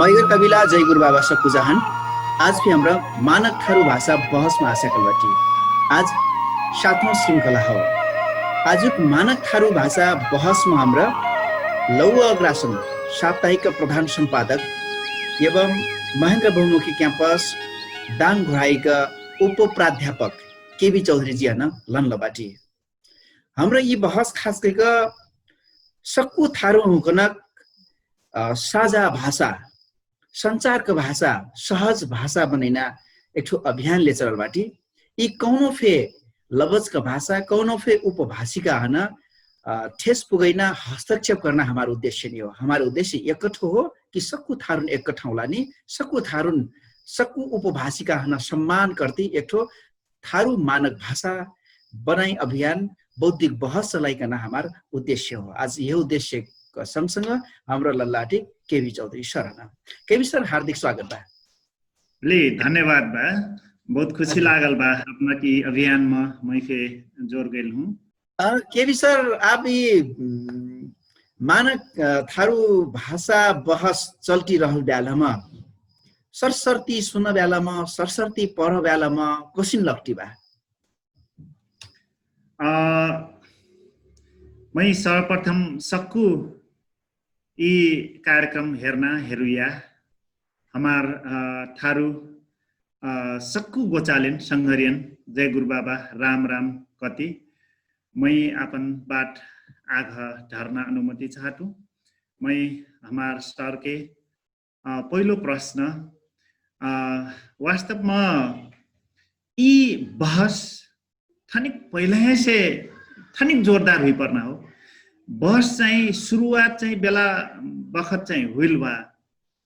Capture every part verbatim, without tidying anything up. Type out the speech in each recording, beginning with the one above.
पैगर कबिला जय गुरु बाबा सक्कु जहन। आज फे हमरा मानक थारु भाषा बहसमा आस्याकल बाटी। आज साथौं श्रृंखला हौ। आजुक मानक थारु भाषा बहसमा हमरा लौवा अग्रासन साप्ताहिक प्रधान सम्पादक एवं महेन्द्र बहुमुखी क्याम्पस दाङ घुराइक उपप्राध्यापक केबी चौधरी जियान लन्ल बाटी। हमरा यि बहस खास कहिक सक्कु थारु हुँकनक साझा भाषा, सञ्चारक भाषा, सहज भाषा बनैना एकठो अभियान ले चलल बाटी। यि कौनो फे लबजक भाषा कौनो फे उपभाषिका हन ठेस पुगैना हस्तक्षेप कर्ना हमार उद्देश्य नियो। हमार उद्देश्य एकठो हो कि सक्कु थारुन एकठौलानी सक्कु थारुन सक्कु उपभाषिका हन सम्मान कर्ति एकठो थारु मानक भाषा बनाई अभियान बौद्धिक बहस चलाइकन हमार उद्देश्य हो। आज यह उद्देश्य सँगसँग हमरा लल्लाटी केबी चौधरी सरहन। केबी सर हार्दिक स्वागत बा। ले धन्यवाद बा। बहुत खुशी लागल बा अपना कि अभियान म मै फे जोर गइल हुँ। केबी सर आप यि मानक थारु भाषा बहस चल्टी रहल ब्यालम सरसर्ती सुन ब्यालम सरसर्ती पढ ब्यालम कसिन लक्टी बा? अ मै सर्वप्रथम सक्कु यि कार्यक्रम हेर्ना हेरुया हमार थारु सक्कु गोचालिन संघरियन जय गुरुबाबा राम राम कति। मै आपन बाट आघ ढर्ना अनुमति चाहटु। मै हमार सरके पहिलो प्रश्न वास्तवमा यि बहस थनिक पहिलहेसे थनिक जोरदार हुइपर्ना हो। बहस चाहिँ सुरुवात चाहिँ बेला बखत चाहिँ हुइल बा,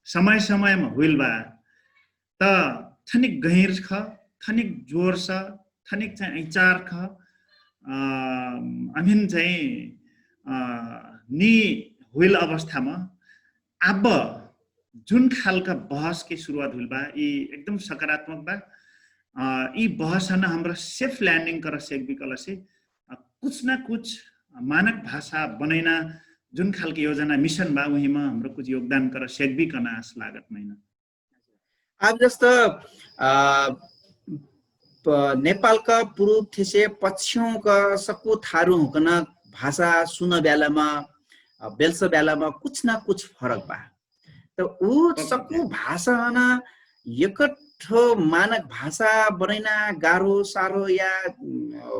समय समयमा हुइल बा। त थनिक गहिर ख थनिक जोरस थनिक चाहिँ अइचार ख अमिन चाहिँ नि हुइल अवस्थामा आब जुन खालका बहसके सुरुवात हुइल बा यि एकदम सकारात्मक बा। यि बहस हन हमरा सेफ ल्यान्डिङ कर सेकबी कलसे कुछ न कुछ मानक भाषा बनैना जुन खालके योजना मिशन बा उहिमा हमरा कुछ योगदान कर सेकबी कना आस लागत मैना। आब जस्त नेपालका पुरुब थेसे पक्षियोंका सक्कु थारु हुँकन भाषा सुन ब्यालामा बेल्स ब्यालामा कुछ न कुछ फरक बा। त उ सक्कु भाषा हन एकठो मानक भाषा बनैना गाह्रो साह्रो या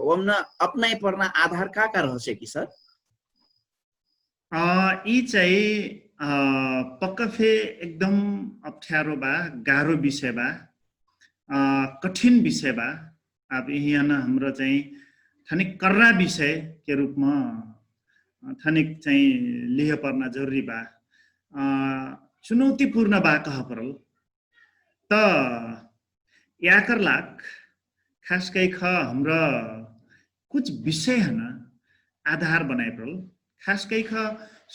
ओमन अपनाइ पर्ना आधार का का रहसे कि सर? यि चाहिँ पक्का फे एकदम अप्ठ्यारो बा, गाह्रो विषय बा, कठिन विषय बा। आब यिहियान हमरा चाहिँ थनिक कर्रा विषयके रूपमा थनिक चाहिँ लिह पर्ना जरुरी बा। चुनौतीपूर्ण बा कह परल। त याकर लाग खास कैख हमरा कुछ विषय हन आधार बनाए परल। खास कैख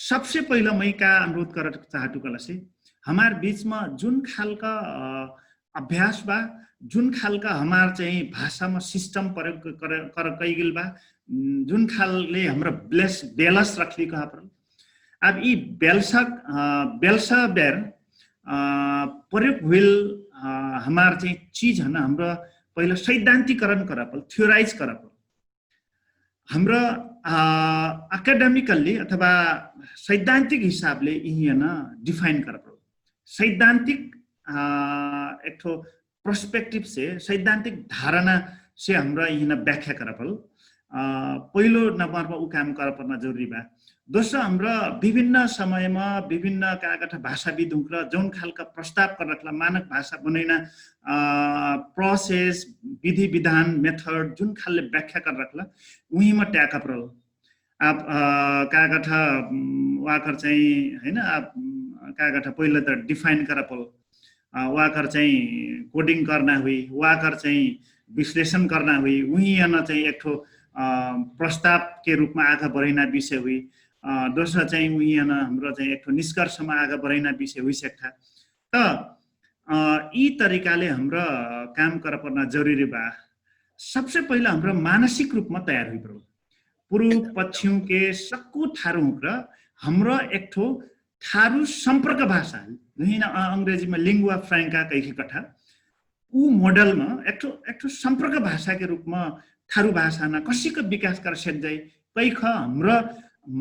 सबसे पहिला मै का अनुरोध कर चाहटु कहलसे हमार बीचमा जुन खालका अभ्यास बा, जुन खालका हमार चाहिँ भाषामा सिस्टम प्रयोग कर कैगेल बा, जुन खालले हमरा बेलस रखली कह परल। आब यि बेलसक बेलस बेर प्रयोग हुइल हमार चाहिँ चिज हन हमरा पहिला सैद्धान्तिकरण करपल, थियोराइज करपल। हमरा अकाडेमिकल्ली अथवा सैद्धान्तिक हिसाबले यिहियन डिफाइन करपल। सैद्धान्तिक एकठो पर्सपेक्टिभसे सैद्धान्तिक धारणासे हमरा यिहिन व्याख्या करपल। पहिलो नम्बरमा उ काम करपर्ना जरुरी बा। दोस्रो हमरा विभिन्न समयमा विभिन्न कागठ भाषाविद हुँक्र जौन खालका प्रस्ताव कररखला मानक भाषा बनैना प्रोसेस, विधि विधान, मेथड जुन खालले व्याख्या कररखला उहिमा ट्याकपरल। आब कागठ वाकर चाहिँ हैन आब कागठ पहिला त डिफाइन करपल वाकर चाहिँ कोडिङ कर्ना हुइ, वाकर चाहिँ विश्लेषण कर्ना हुइ, उहियान चाहिँ एकठो प्रस्तावके रूपमा आगा बढैना विषय हुइ। दोस्रा चाहिँ उहियान हमरा चाहिँ एकठो निष्कर्षमा आगा बढैना विषय हुइ सेक्ठा। त यि तरिकाले हमरा काम करपर्ना जरुरी बा। सबसे पहिला हमरा मानसिक रूपमा तयार हुइ परल। पुरु पक्षियोंके सक्कु थारु हुँक्र हमरा एकठो थारु सम्पर्क भाषा उहिन अंग्रेजीमा लिङ्गुवा फ्र्याङ्का कैखे कठा उ मोडलमा एकठो एकठो सम्पर्क भाषाके रूपमा थारु भाषाना कसिक विकास कर सेक्जाइ कैख हमरा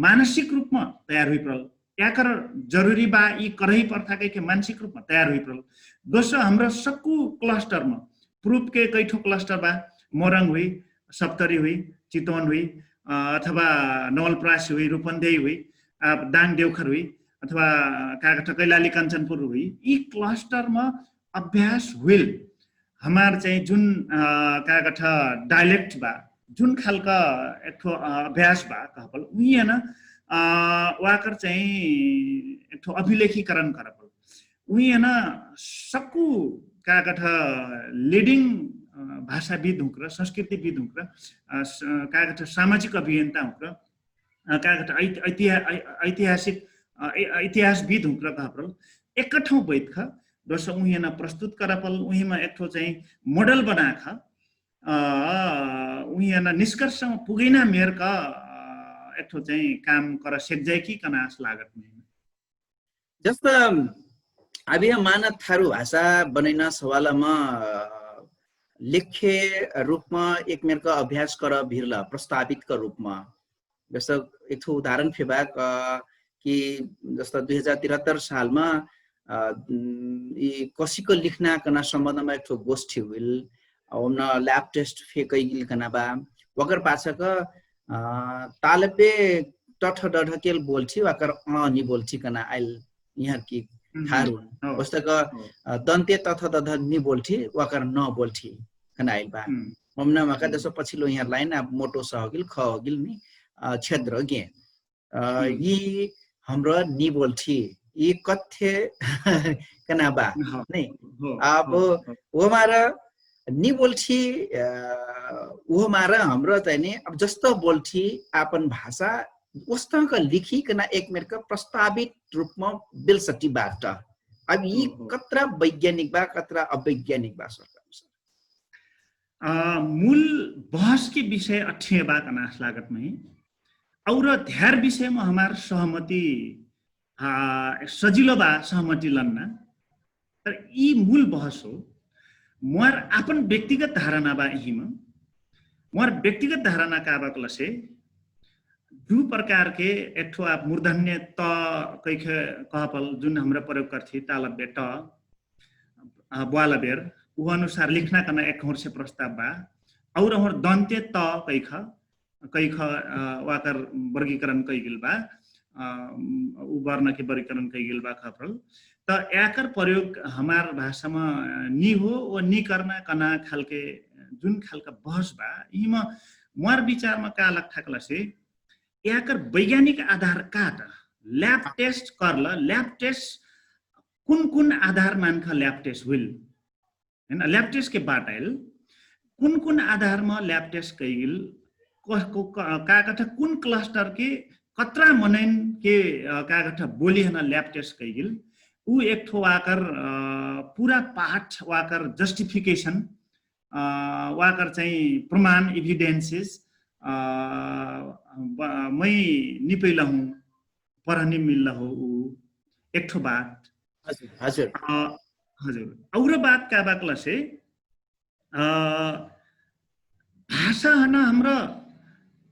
मानसिक रूपमा तयार हुइपरल। याकर जरुरी बा यि करही पर्था कैखे मानसिक रूपमा तयार हुइपरल। दोसर हमरा सक्कु क्लस्टरमा प्रुपके कैठो क्लस्टर बा मोरङ हुइ, सप्तरी हुइ, चितवन हुइ, अथवा नवलप्रासी हुइ, रूपन्देही हुइ, दाङ देउखर हुइ, अथवा कागठ कैलाली कञ्चनपुर हुइ यि क्लस्टरमा अभ्यास हुइल हमार चाहिँ जुन कागठ डाइलेक्ट बा जुन खालका एकठो अभ्यास बा कहपल उहियन वाकर चाहिँ एकठो अभिलेखीकरण करपल उहियन सक्कु कागठ लिडिङ भाषाविद हुँक्र संस्कृतिविद हुँक्र कागठ सामाजिक अभियन्ता हुँक्र कागठ ऐतिहासिक इतिहासविद हुँक्र कहपल एक ठाउँ बैतख दोसर उहियन प्रस्तुत करपल उहिमा एकठो चाहिँ मोडल बनाख उहियन निष्कर्षमा पुगैना मेरक एकठो चाहिँ काम कर सेक्जाइकी कनास लागत महिना। जस्त अभी हम मानत थारु भाषा बनैना सवालमा लेख्य रूपमा एक मेरक अभ्यास कर भिरल प्रस्तावितक रूपमा जस्त एक ठो उदाहरण फेबाक कि जस्त दुई हजार तिहत्तर सालमा यि कसिक लिखना कना सम्बन्धमा एक ठो गोष्ठी हुइल ओमन ल्याब टेस्ट फे कैगिल कना बा वकर पाछक तालबे टठ डढकेल बोल्ठी वाकर अ नि बोल्ठी कना आइल यहर कि थारुन वस्तक दन्ते तथ दध नि बोल्ठी वाकर न बोल्ठी कना आइल बा ओमना मका जस पछिलो यहर लाइन अब मोटो स होगिल ख होगिल नि क्षेत्र गे यि हमर निबोल्ठी यि कथ्य कना बा नै अब ओमार निबोल्ठी ओमार हमर चाहिँ नि अब जस्त बोल्ठी आपन भाषा उस्तक लिखी कना एक मेरक प्रस्तावित रूपमा बेलसटी बाट अब यि कतरा वैज्ञानिक बा कतरा अवैज्ञानिक बा सरकार मूल बहसके विषय अठिए बा कनास लागत मै और ध्यार विषयमा हमार सहमति सजिलो बा सहमति लन्ना। तर यी मूल बहस हो। मोर आपन व्यक्तिगत धारणा बा यहीमा। मोर व्यक्तिगत धारणा का बा कलसे दु प्रकार के एक ठो आप मूर्धन्य त कैखे कहपल जुन हमरा प्रयोग करथी तालब्य ट ब्वाला बेर उ अनुसार लिखना कना एक हौर से प्रस्ताव बा। और हौर दन्त्य त कैख कैख वाकर वर्गीकरण कैगेल बा। उ वर्णके वर्गीकरण कैगेल बा खपरल त याकर प्रयोग हमार भाषामा नि हो व नि कर्ना कना खालके जुन खालका बहस बा यिमा मोर विचारमा का लग ठाकला से याकर वैज्ञानिक आधार का त ल्याब टेस्ट कर्ल ल्याब टेस्ट कुन कुन आधार मानख ल्याब टेस्ट हुइल ल्याब टेस्ट के बाटैल कुन कुन आधारमा ल्याब टेस्ट कैगिल का कठ कुन क्लस्टर के कतरा मनैन के का कठ बोली हना ल्याब टेस्ट कैगिल उ एक ठो वाकर पुरा पाठ वाकर जस्टिफिकेसन वाकर चाहिँ प्रमाण इभिडेन्सेस मै निपैलहु परहनी मिल्लहु उ एक ठो बात हजुर हजुर और बात का बाकला से भाषा हन हमरा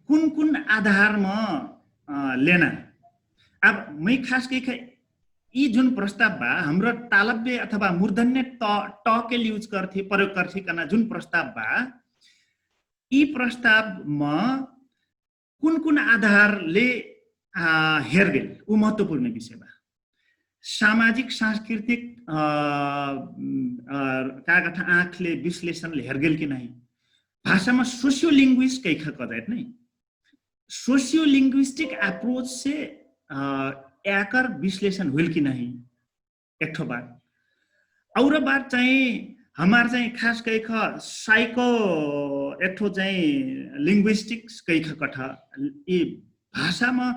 कुन कुन आधारमा लेना अब मै खास कैख यी जुन प्रस्ताव बा हमरा तालब्य अथवा मूर्धन्य टकेल युज करथी प्रयोग करथी कना जुन प्रस्ताव बा यी प्रस्तावमा कुन कुन आधारले हेरगेल उ महत्वपूर्ण विषय बा। सामाजिक सांस्कृतिक कागठ आँखले विश्लेषणले हेरगेल कि नाही भाषामा सोसियो लिङ्ग्विस्ट कैख कदैत नै सोसियो लिङ्ग्विस्टिक एप्रोच से याकर विश्लेषण हुइल कि नाही एक ठो बात। और बात चाहिँ हमार चाहिँ खास कैख साइको एक ठो चाहिँ लिङ्ग्विस्टिक्स कैख कठ यी भाषामा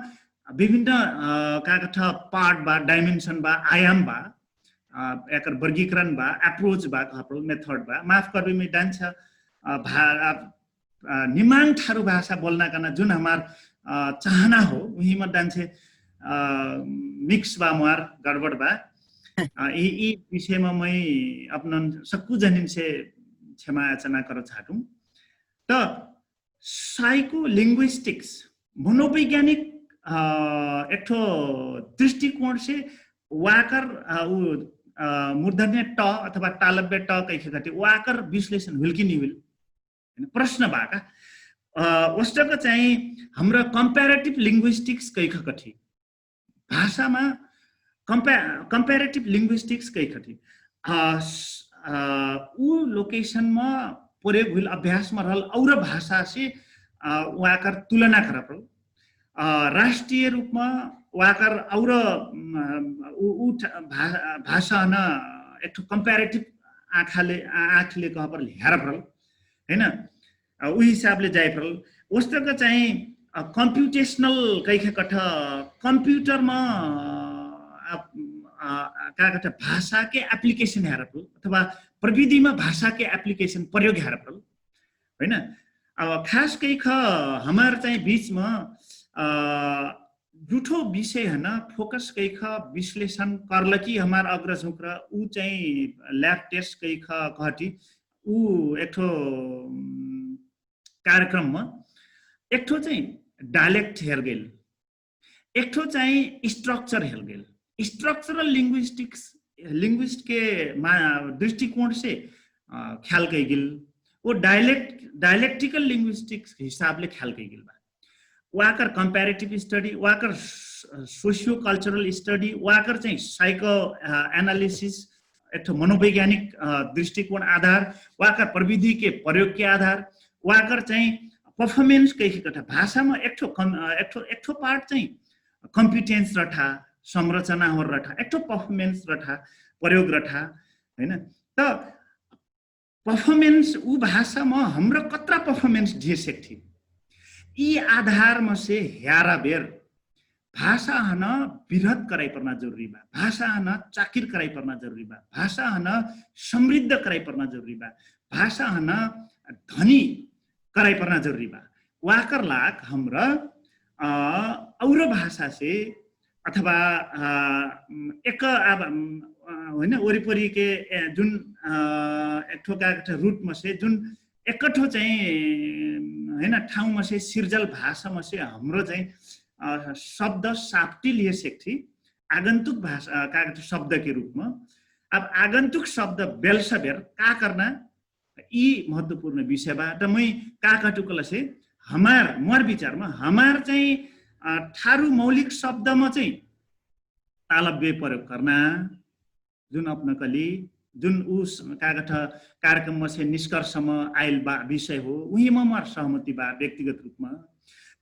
विभिन्न का कठ पार्ट बा डाइमेन्सन बा आयाम बा एकर वर्गीकरण बा एप्रोच बा कहपल मेथड बा माफ करबे में डान्स भा निमाङ ठारु भाषा बोल्ना कना जुन हमार चाहना हो उही मा डान्से मिक्स बा मुहार गडबड बा। यी विषयमा मै अपनन सक्कु जनिन से क्षमा याचना कर छाटु। त साइको लिङ्ग्विस्टिक्स मनोवैज्ञानिक एकठो दृष्टिकोण से वाकर उ मूर्धन्य ट अथवा तालब्य ट कैखे घटी वाकर विश्लेषण हुइल कि निहुइल? प्रश्न बाका। वस्तक चाहिँ हमरा कम्प्यारेटिभ लिङ्ग्विस्टिक्स कैख कठी भाषामा कम्प्यारेटिभ लिङ्ग्विस्टिक्स कैख कठी उ लोकेसनमा प्रयोग हुइल अभ्यासमा रहल और भाषासे वाकर तुलना करपल राष्ट्रिय रूपमा वाकर और भाषा हन एकठो कम्प्यारेटिभ आँखाले आँखले कहपर ह्यार परल, हैन? उ हिसाबले जाइ परल। ओस्तक चाहिँ कम्प्युटेसनल कैखे कठ कम्प्युटरमा का कठ भाषाके एप्लिकेसन ह्यार परल अथवा प्रविधिमा भाषाके एप्लिकेसन प्रयोग ह्यार परल, हैन? अब खास कैख हमार चाहिँ बिचमा जुठो विषय हन फोकस कैख विश्लेषण करलकी हमार अग्रज हुँक्र उ चाहिँ ल्याब टेस्ट कैख कहटी उ एकठो कार्यक्रममा एकठो चाहिँ डायलेक्ट हेरगेल, एकठो चाहिँ स्ट्रक्चर हेरगेल। स्ट्रक्चरल लिङ्ग्विस्टिक्स लिङ्ग्विस्टके दृष्टिकोणसे ख्याल कैगेल। ओ डायलेक्ट डायलेक्टिकल लिङ्ग्विस्टिक्स हिसाबले ख्याल कैगेल बा। वाकर कम्प्यारेटिभ स्टडी, वाकर सोसियो कल्चरल स्टडी, वाकर चाहिँ साइको एनालिसिस, एकठो मनोवैज्ञानिक दृष्टिकोण आधार, वाकर प्रविधिके प्रयोगके आधार, वाकर चाहिँ पर्फर्मेन्स कैखे कठा भाषामा एकठो कम एकठो एकठो पार्ट चाहिँ कम्पिटेन्स रठा, संरचना हो रठा, एकठो पर्फर्मेन्स रठा, प्रयोग रठा, हैन? त पर्फर्मेन्स उ भाषामा हमरा कत्रा पर्फर्मेन्स ढिए सेक्ठी यी आधारमसे ह्यारा बेर भाषा हन विरहत कराइ पर्ना जरुरी बा। भाषा हन चाकिर कराइ पर्ना जरुरी बा। भाषा हन समृद्ध कराइ पर्ना जरुरी बा। भाषा हन धनी कराइ पर्ना जरुरी बा। वाकर लाग हमरा और भाषासे अथवा एक आब होइन वरिपरिके जुन एकठो का एकठो रुटमसे जुन एकठो चाहिँ होइन ठाउँमसे सिर्जल भाषामसे हाम्रो चाहिँ शब्द साप्टी लिए सेक्ठी आगन्तुक भाषा का एकठो शब्दके रुपमा। अब आगन्तुक शब्द बेलसबेर का कर्ना यी महत्वपूर्ण विषय बा। त मै का कहटु कहलसे हमार मोर विचारमा हमार चाहिँ ठारु मौलिक शब्दमा चाहिँ तालब्य प्रयोग कर्ना जुन अपना कली जुन उ का कहट कार्यक्रममा से निष्कर्षमा आइल बा विषय हो उहीमा मोर सहमति बा व्यक्तिगत रुपमा।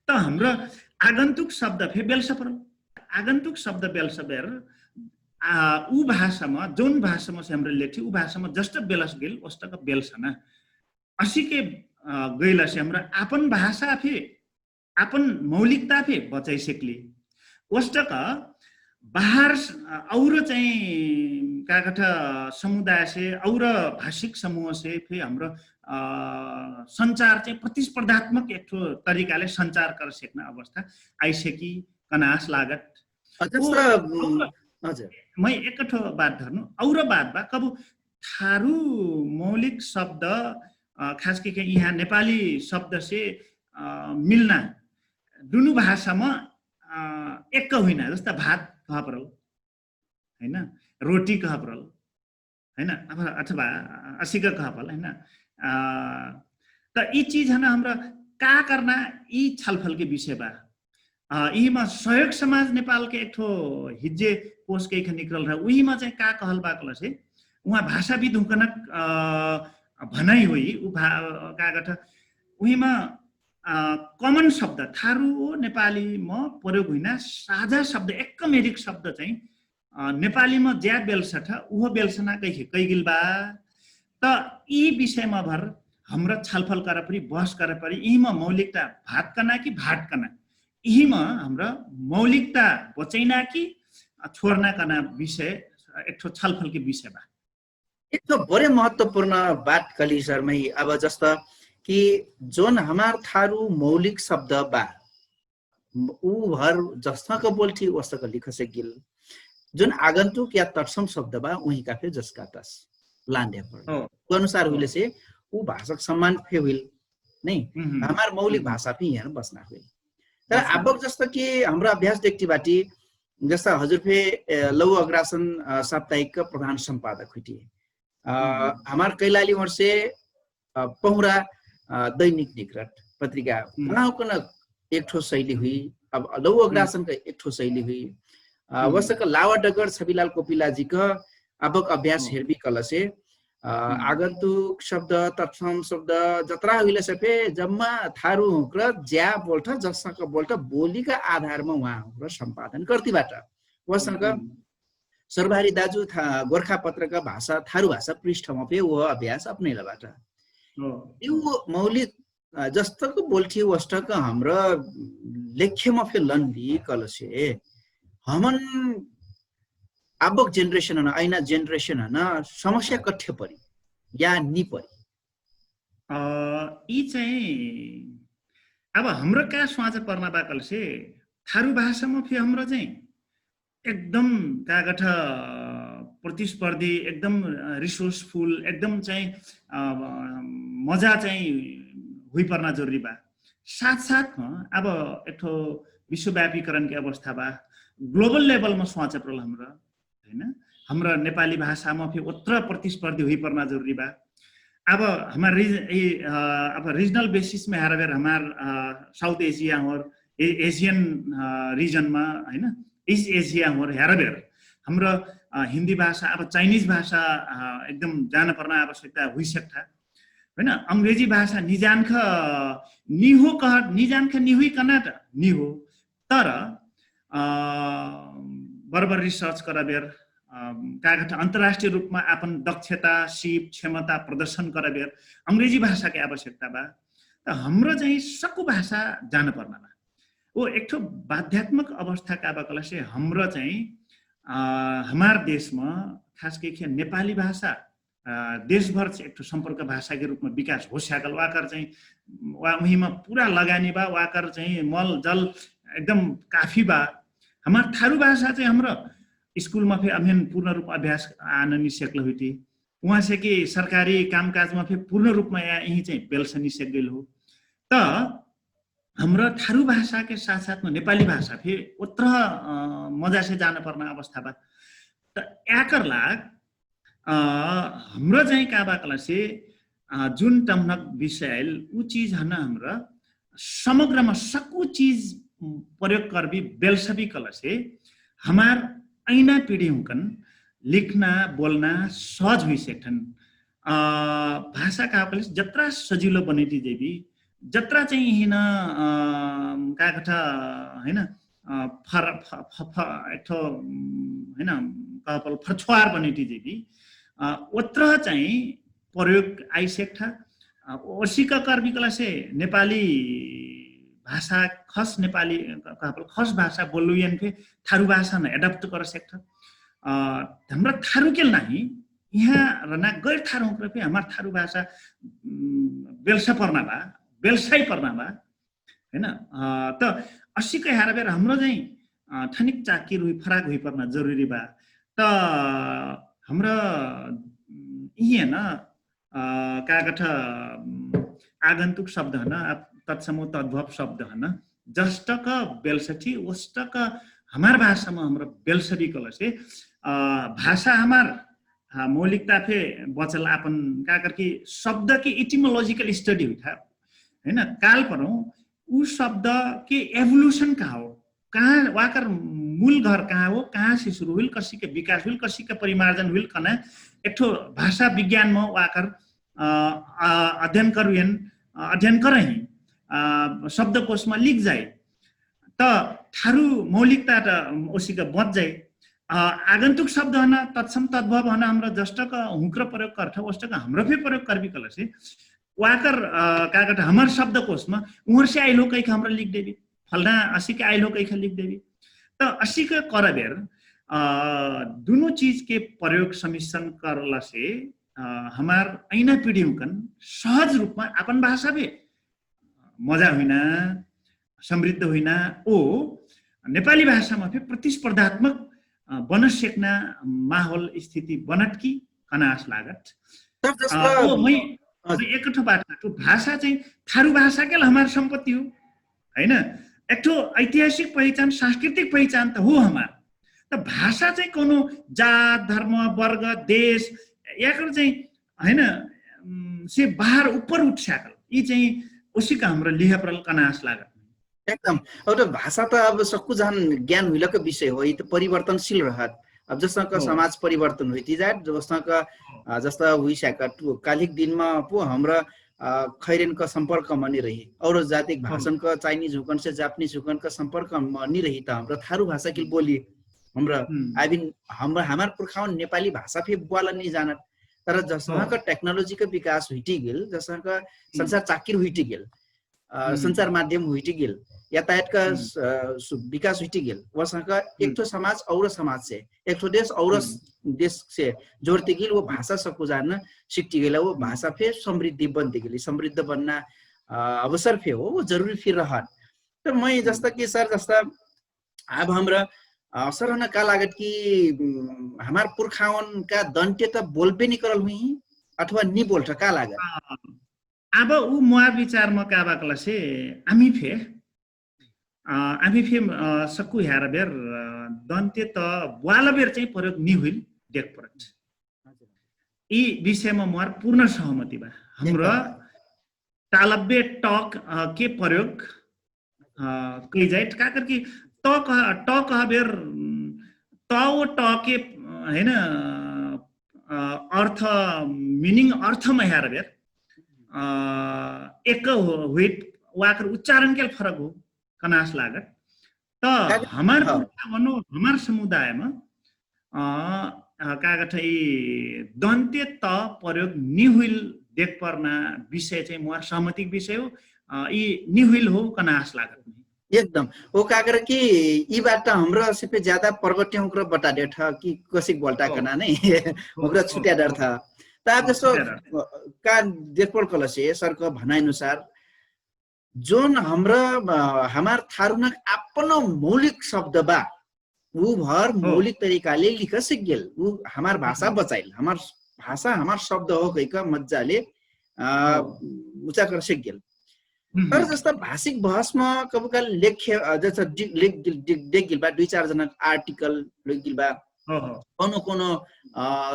त हमरा आगन्तुक शब्द फे बेलसपर आगन्तुक शब्द बेलसबेर उ भाषामा जौन भाषामा से हमरा लेठी उ भाषामा जस्ट बेलस गेल ओस्तक बेलसना असिके गैलसे हमरा आपन भाषा फे आपन मौलिकता फे बचै सेकली। ओस्तक बाहर और चाहिँ का कठ समुदायसे और भाषिक समूहसे फे हमरा संचार चाहिँ प्रतिस्पर्धात्मक एकठो तरिकाले संचार कर सेक्ना अवस्था आइसेकी कनास लागत। मै एकठो बात धर्नु और बात बा कबु थारु मौलिक शब्द खास के यहाँ नेपाली शब्द से मिल्ना दुनु भाषामा एक हुइना जस्ता भात कह परल, हैन? रोटी कह परल, हैन? अथवा असिक कह परल, हैन? त यी चीज हन हमरा का करना यी छलफल के विषय बा। यीमा सहयोग समाज नेपाल के एकठो हिज्जे कोष के निकल रहा उहीमा चाहिँ का कहल बा कहल से उहाँ भाषाविद हुकनक भनाइ होइ उ का कठ उहीमा कमन शब्द थारु नेपालीमा प्रयोग हुइना साझा शब्द एकमेरिक शब्द चाहिँ नेपालीमा ज्या बेलसठ उहो बेलसना कैखे कैगिल बा। त यी विषयमा भर हमरा छलफल करपरी बहस करपरी यीमा मौलिकता भात कना कि भाट कना यीमा हमरा मौलिकता बचैना कि छोर्ना कना विषय एकठो छलफल के विषय बा। एकठो बरे महत्वपूर्ण बात कली सरमै अब जस्त कि जोन हमार थारु मौलिक शब्द बा उ भर जस्तक बोल्ठी ओस्तक लिखसे गिल। जुन आगन्तुक या तत्सम शब्द बा उहिका फेर जसका तस लान्ड्या पड। उ अनुसार हुइले से उ भाषाक सम्मान फेर हुइल। नै हमार मौलिक भाषा फेर यहाँ बस्ना हुइल। तर आबक जस्तो कि हमरा अभ्यास देख्टी बाटी, जस्ता हजुर फे लौ अग्रासन साप्ताहिक प्रधान सम्पादक हुइटी। हमार कैलाली वर्षे पहुरा दैनिक निग्रत पत्रिका उहाँ कन एक ठो शैली हुइ। अब लौ अग्रासन क एक ठो शैली हुइ। वसक लावा डगर छबिलाल कोपिलाजी क अबक अभ्यास हेर्बी कलसे आगन्तुक शब्द, तत्सम शब्द जतरा हुइलसे फे जम्मा थारु हुँक्र ज्या बोल्ठ, जसक बोल्ठ बोलीका आधारमा उहाँ हुँक्र सम्पादन कर्तिबाट। वसक सर्वहारी दाजु गोर्खा पत्रका भाषा थारु भाषा पृष्ठमा फे व अभ्यास अपनैलबाट। यु मौलिक जस्तक बोल्ठी वस्तक हमरा लेख्यमा फे लन्दी कलसे हमन आबक जेनरेसन हन, अइना जेनरेसन हन समस्या कठ्ठे परि या नि परि? यि चाहिँ अब हमरा का स्वाच पर्ना बा कलसे थारु भाषामा फे हमरा चाहिँ एकदम कागठ प्रतिस्पर्धी, एकदम रिसोर्सफुल, एकदम चाहिँ मजा चाहिँ हुइपर्ना जरुरी बा। साथ साथमा अब एकठो विश्वव्यापीकरणके अवस्था बा। ग्लोबल लेभलमा स्वाच प्रल हमरा, हैन? हमरा नेपाली भाषामा फे ओत्र प्रतिस्पर्धी हुइपर्ना जरुरी बा। अब हमार अब रिजनल बेसिसमा हेरबेर हमार साउथ एसिया होर एसियन रिजनमा, हैन, इस्ट एसिया होर हेरबेर हमरा हिन्दी भाषा अब चाइनिज भाषा एकदम जान पर्ना आवश्यकता हुइसक्ठा, हैन? अंग्रेजी भाषा निजानख निहो कह निजानख निहुइ कनाट निहो, तर बरबर रिसर्च करबेर कागठ अन्तर्राष्ट्रिय रूपमा आपन दक्षता, सिप, क्षमता प्रदर्शन करबेर अंग्रेजी भाषाके आवश्यकता बा। त हमरो चाहिँ सक्कु भाषा जान पर्ना बा। ओ एकठो बाध्यात्मक अवस्था का बा कहलासे हमरो चाहिँ हमार देशमा खास कहिके नेपाली भाषा देशभर एकठो सम्पर्क भाषाके रूपमा विकास हो स्याकल वाकर चाहिँ वा उहिमा पुरा लगानी बा। वाकर चाहिँ मल जल एकदम काफी बा। हमार थारु भाषा चाहिँ हमरो स्कुलमा फे अभियान पूर्ण रूप अभ्यास आन निसेक्ल हुइटी। उहाँसे कि सरकारी कामकाजमा फे पूर्ण रूपमा या यही चाहिँ बेल्स निसेक गइल हो। त हमरा थारु भाषाके साथ साथमा नेपाली भाषा फे ओत्र मजासे जान पर्ना अवस्था बा। त याकर लाग हमरा चाहिँ का बा कहलासे जुन टम्हनक विषय आइल उ चिज हन हमरा समग्रमा सक्कु चिज प्रयोग करबी बेल्सबी कहलासे हमार ऐना पिढी हुँकन लिख्ना बोल्ना सहज हुइसेक्ठन। भाषा का कहलासे जत्रा सजिलो बनैटी जैबी जत्रा चाहिँ हिन का कठ हैन फर एकठो हैन कहपल फरछुवार बनैटी जैबी ओत्र चाहिँ प्रयोग आइसेक्ठ। ओसिक करबी कहलासे नेपाली भाषा खस नेपाली कहपल खस भाषा बोल्लुयन फे थारु भाषा न एडप्ट कर सेक्ठ। हमरा थारु केल नाही यहाँ रना गैर थारु हुँक्र फे हमार थारु भाषा बेल्सा पर्ना बा बेल्साइ पर्ना बा। हैन त असिक हेरबेर हमरो चाहिँ ठनिक चाकिर हुइ फराक हुइ पर्ना जरुरी बा। त हमरा इहे न कागठ आगन्तुक शब्द हन तत्समो तद्भव शब्द हन जस्टक बेल्सठी ओस्टक हमार भाषामा हमरा बेल्सठी कहलासे भाषा हमार मौलिकता फे बचल आपन का करके शब्द के इटिमोलॉजिकल स्टडी हुइठा। हैन काल परौं उ शब्द के एवोल्यूशन कहाँ हो, कहाँ वाकर मूल घर कहाँ हो, कहाँ से शुरू हुइल, कसी के विकास हुइल, कसी के परिमार्जन हुइल कना एकठो भाषा विज्ञान म वाकर अध्ययन करुयन अध्ययन करही शब्दकोश म लिख जाए। त थारु मौलिकता त ओसिक बच जाए। आगन्तुक शब्द हन तत्सम तद्भव हन हमरा जस्टक हुँक्र प्रयोग कर्थ ओस्टक हमरा फे प्रयोग करबी कलसे वाकर कागट हमर शब्दकोशमा उहरसे आइलो कैख हमरा लिख देबी, फलना असिक आइलो कैख लिख देबी। त असिक करबेर दुनु चिजके प्रयोग समिश्रण करलसे हमार ऐना पिढी हुँकन सहज रूपमा आपन भाषा फे मजा हुइना, समृद्ध हुइना ओ नेपाली भाषामा फे प्रतिस्पर्धात्मक बनसेक्ना माहोल स्थिति बनटकी कनास लागत। ओ मै एकठो बात काटु भाषा चाहिँ थारु भाषा केल हमार सम्पत्ति हो, हैन? एकठो ऐतिहासिक पहिचान सांस्कृतिक पहिचान त हो हमार। त भाषा चाहिँ कौनो जात धर्म वर्ग देश याकर चाहिँ हैन से बाहर उप्पर उठ स्याकल यी चाहिँ उसिक हमरा लिह परल कनास लागत। एकदम। अब त भाषा त अब सक्कु जहन ज्ञान हुइलक विषय हो यी त परिवर्तनशील रहत। अब जसक समाज परिवर्तन हुइति जात जसक जस्ता हुइस्याक कालिक दिनमा पो हमरा खैरेनक सम्पर्कमा नि रही और जातिक भाषणक चाइनिज हुकन से जापनिज हुकनक सम्पर्कमा नि रही त हमरा थारु भाषा किल बोली। हमरा आबिन हमरा हमार पुर्खाउन नेपाली भाषा फे ब्वाला नि जानत। तर जसक टेक्नोलोजीक विकास हुइटि गेल जसक संसार चाकिर हुइटि गेल संचार माध्यम हुइटि गेल यातायातका विकास हुइटि गेल वसक एकठो समाज और समाज से एकठो देश और देश से जोडति गेल वो भाषा सक्कु जान सिक्टि गेल वो भाषा फे समृद्धि बन्ति गेल समृद्ध बन्ना अवसर फे हो वो जरुरी फे रहत। त मै जस्ता कि सर जस्ता आब हमरा सर हन का लागत कि हमार पुर्खाउनका दन्त्य त बोलबे नि करल हुइही अथवा नि बोल्ठ का लागत? आब उ मोर विचारमा का बा कहलसे आमी फे आमी फे सक्कु ह्यार बेर दन्त्य त ब्वाल बेर चाहिँ प्रयोग नि हुइल देख परत। यि विषयमा मोर पूर्ण सहमति बा। हमरा तालब्य टक के प्रयोग कैजाइट का करके त कह त कह बेर त वो ट के हैन अर्थ मिनिङ अर्थमा ह्यार बेर एक हुइट वाकर उच्चारण केल फरक हो कनास लागत। त हमार पुर्खा भनो हमार समुदायमा का कठै दन्त्य त प्रयोग निहुइल देख पर्ना विषय चाहिँ मोर सहमतिक विषय हो। यि निहुइल हो कनास लागत एकदम। ओ काकर कि यि बात त हमरा सिपे ज्यादा पर्वत्य हुक्र बता देठ कि कसिक बोल्टा कना नै हुक्र छुट्या डर्थ। त आब जस्तो का देखपल कलसे सरक भनाइनुसार जोन हमरा हमार थारुनक आपन मौलिक शब्द बा उ भर मौलिक तरिकाले लिख सिकगेल। उ हमार भाषा बचाइल हमार भाषा हमार शब्द हो कैक मज्जाले उचा कर सिकगेल। तर जस्ता भाषिक बहसमा कबुका लेख्य जस्ता देखगेल बा दुई चार जनक आर्टिकल लेखगेल बा कौनो कौनो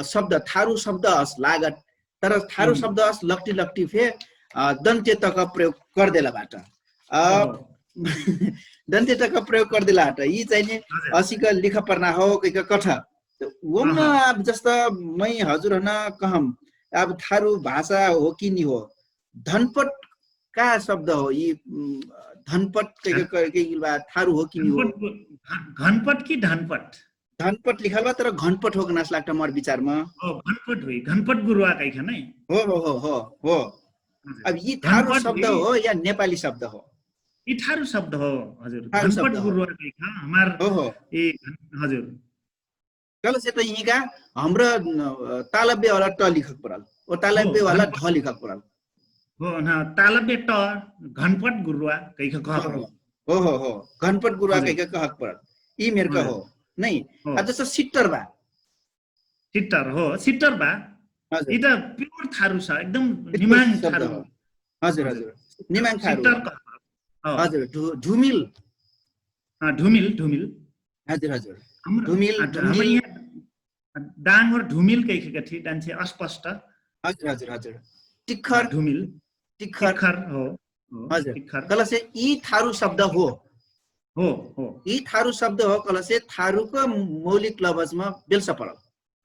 शब्द थारु शब्द हस लागत तर थारु शब्द अस लक्टी लक्टी फे दन्त्य तक प्रयोग करदेला बाट। दन्त्य तक प्रयोग करदेला बाट यि चाहिने असिक लिख पर्ना हो कैक कठ। ओम अब जस्त मै हजुर हन कहम अब थारु भाषा हो कि नि हो धनपट का शब्द हो यि धनपट कैक कैक थारु हो कि नि हो? घनपट कि धनपट? घनपट लिखल बा तर घनपट होक नास लाग्टा मोर विचारमा। हो घनपट हुई घनपट गुरुवा कैखा नै। हो हो हो हो हो। अब यि थारु शब्द हो या नेपाली शब्द हो? यि थारु शब्द हो। हजुर घनपट गुरुवा कैखा हमार हो हो। ए हजुर। कल से त यिका हमरा तालब्य वाला ट लिखक परल ओ तालब्य वाला ढ लिखक परल। हो न तालब्य ट घनपट गुरुवा कैखा कहक परल। हो हो हो घनपट गुरुवा कैखा कहक परल। यि मेरका हो नै। अब जस्तो सिट्टर बा सिट्टर हो सिट्टर बा। यि त प्योर थारु छ एकदम निमाङ थारु। हजुर हजुर निमाङ थारु। हजुर ढुमिल। ढुमिल ढुमिल। हजुर हजुर ढुमिल ढुमिल। डाङ और ढुमिल कैखे कठी डान्से अस्पष्ट। हजुर हजुर हजुर टिक्खर ढुमिल टिक्खर हो। हजुर टिक्खर कलसे यी थारु शब्द हो। हो हो यी थारु शब्द हो कलसे थारुक मौलिक लवजमा बेल्स परल।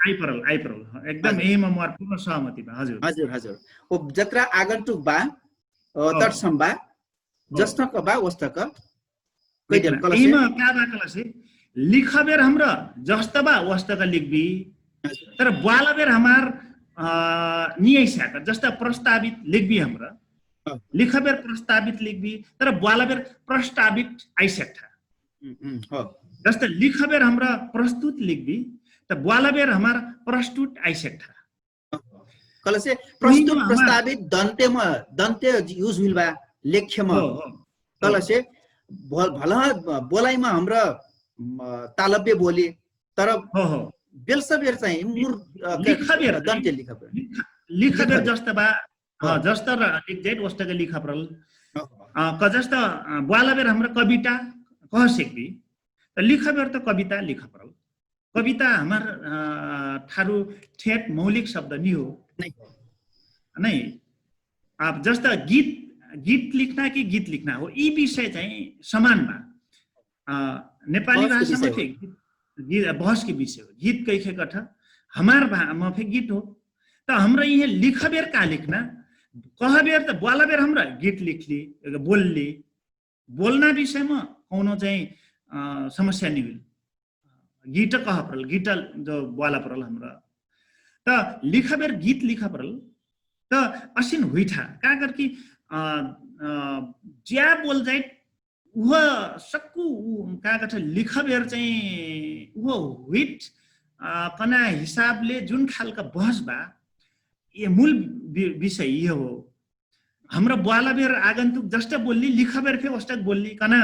आइपरल आइपरल एकदम यहीमा मोर पूर्ण सहमति बा। हजुर हजुर हजुर ओ जत्रा आगन्तुक बा तटसम बा जस्तक बा वस्तक। कैदेल कलसे यहीमा का बा कलसे लिखबेर हमरा जस्त बा वस्तक लिखबी। तर ब्वालबेर हमार नियैस्याक जस्त प्रस्तावित लिखबी हमरा लिखबेर प्रस्तावित लिखबी। तर ब्वालबेर प्रस्तावित आइस्याक था। जस्त लिखबेर हमरा प्रस्तुत लिखबी त ब्वालबेर हमार प्रस्तुत आइस्याक था। कलसे प्रस्तुत प्रस्तावित दन्त्यम दन्त्य युज हुइल बा लेख्यम। कलसे भल बोलाइम हमरा तालब्य बोली तर बेलसबेर चाहिँ मुर लिखबेर दन्ते लिखबेर लिखबेर जस्ता बा। जस्ता लिख जाइत वस्ता के लिखा परल। कजस्ता ब्वाला बेर हमरा कविता कह सेक्बी। त लिखबेर त कविता लिखा परल। कविता हमार ठारु ठेट मौलिक शब्द निहो। नै। अब जस्ता गीत गीत लिखना कि गीत लिखना हो यी विषय चाहिँ समान बा। नेपाली भाषामा फे बहसके विषय हो। गीत कैखे कठ हमार भामा फे गीत हो। त हमरा इहे लिखबेर का लिखना कहबेर त ब्वाला बेर हमरा गीत लिखली बोलली। बोलना विषयमा कौनो चाहिँ समस्या निहुइल। गीत कह परल गीत जो ब्वाला परल हमरा त लिखबेर गीत लिखा परल। त असिन हुइठा का करकि ज्या बोल जाइत उह सक्कु का कठ लिखबेर चाहिँ उह हुइट कना हिसाबले जुन खालका बहस बा। ये मूल विषय यह हो। हमरा ब्वाला बेर आगन्तुक जस्ता बोल्ली लिखबेर फे वस्ता बोल्ली कना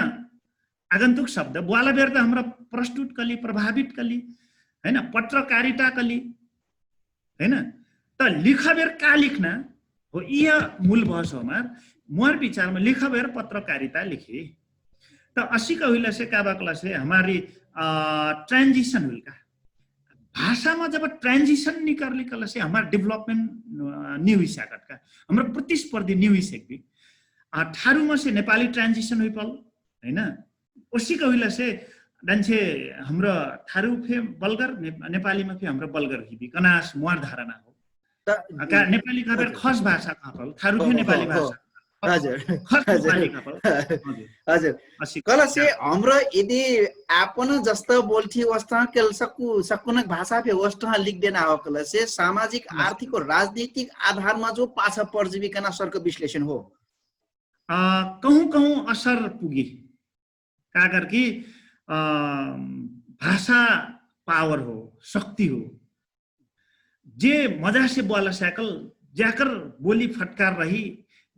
आगन्तुक शब्द ब्वाला बेर त हमरा प्रस्तुत कली प्रभावित कली हैन पत्रकारिता कली। हैन त लिखबेर का लिखना हो यह मूल बहस हो हमार। मोर विचारमा लिखबेर पत्रकारिता लिखी। त असिक हुइला से का बाकला से हमारी ट्रान्जिशन हुइल का भाषामा जब ट्रान्जिशन निकर्ली कला से हमार डेभलपमेन्ट नि हुइस्याकट का हमरा प्रतिस्पर्धी नि हुइसक्बी। ठारुमा से नेपाली ट्रान्जिशन हुइपल हैन। ओसिक हुइला से डान्से हमरा ठारु फे बलगर नेपालीमा फे हमरा बलगर हुइबी कनास मोर धारणा हो। का नेपाली का बेर खस भाषा कहपल ठारु फे नेपाली भाषा। हजुर। खस नेपाली कहपल। हजुर। कलसे हमरा यदि आपन जस्त बोल्ठी वस्तह केल सक्कु सक्कुनक भाषा फे वस्तह लिख देना हो कलसे सामाजिक आर्थिक और राजनीतिक आधारमा जो पाछा पर्जिबी कना सर्क विश्लेषण हो। कहूँ कहूँ असर पुगी। काकर कि भाषा पावर हो, शक्ति हो। जे मजासे बोला स्याकल ज्याकर बोली फटकार रही,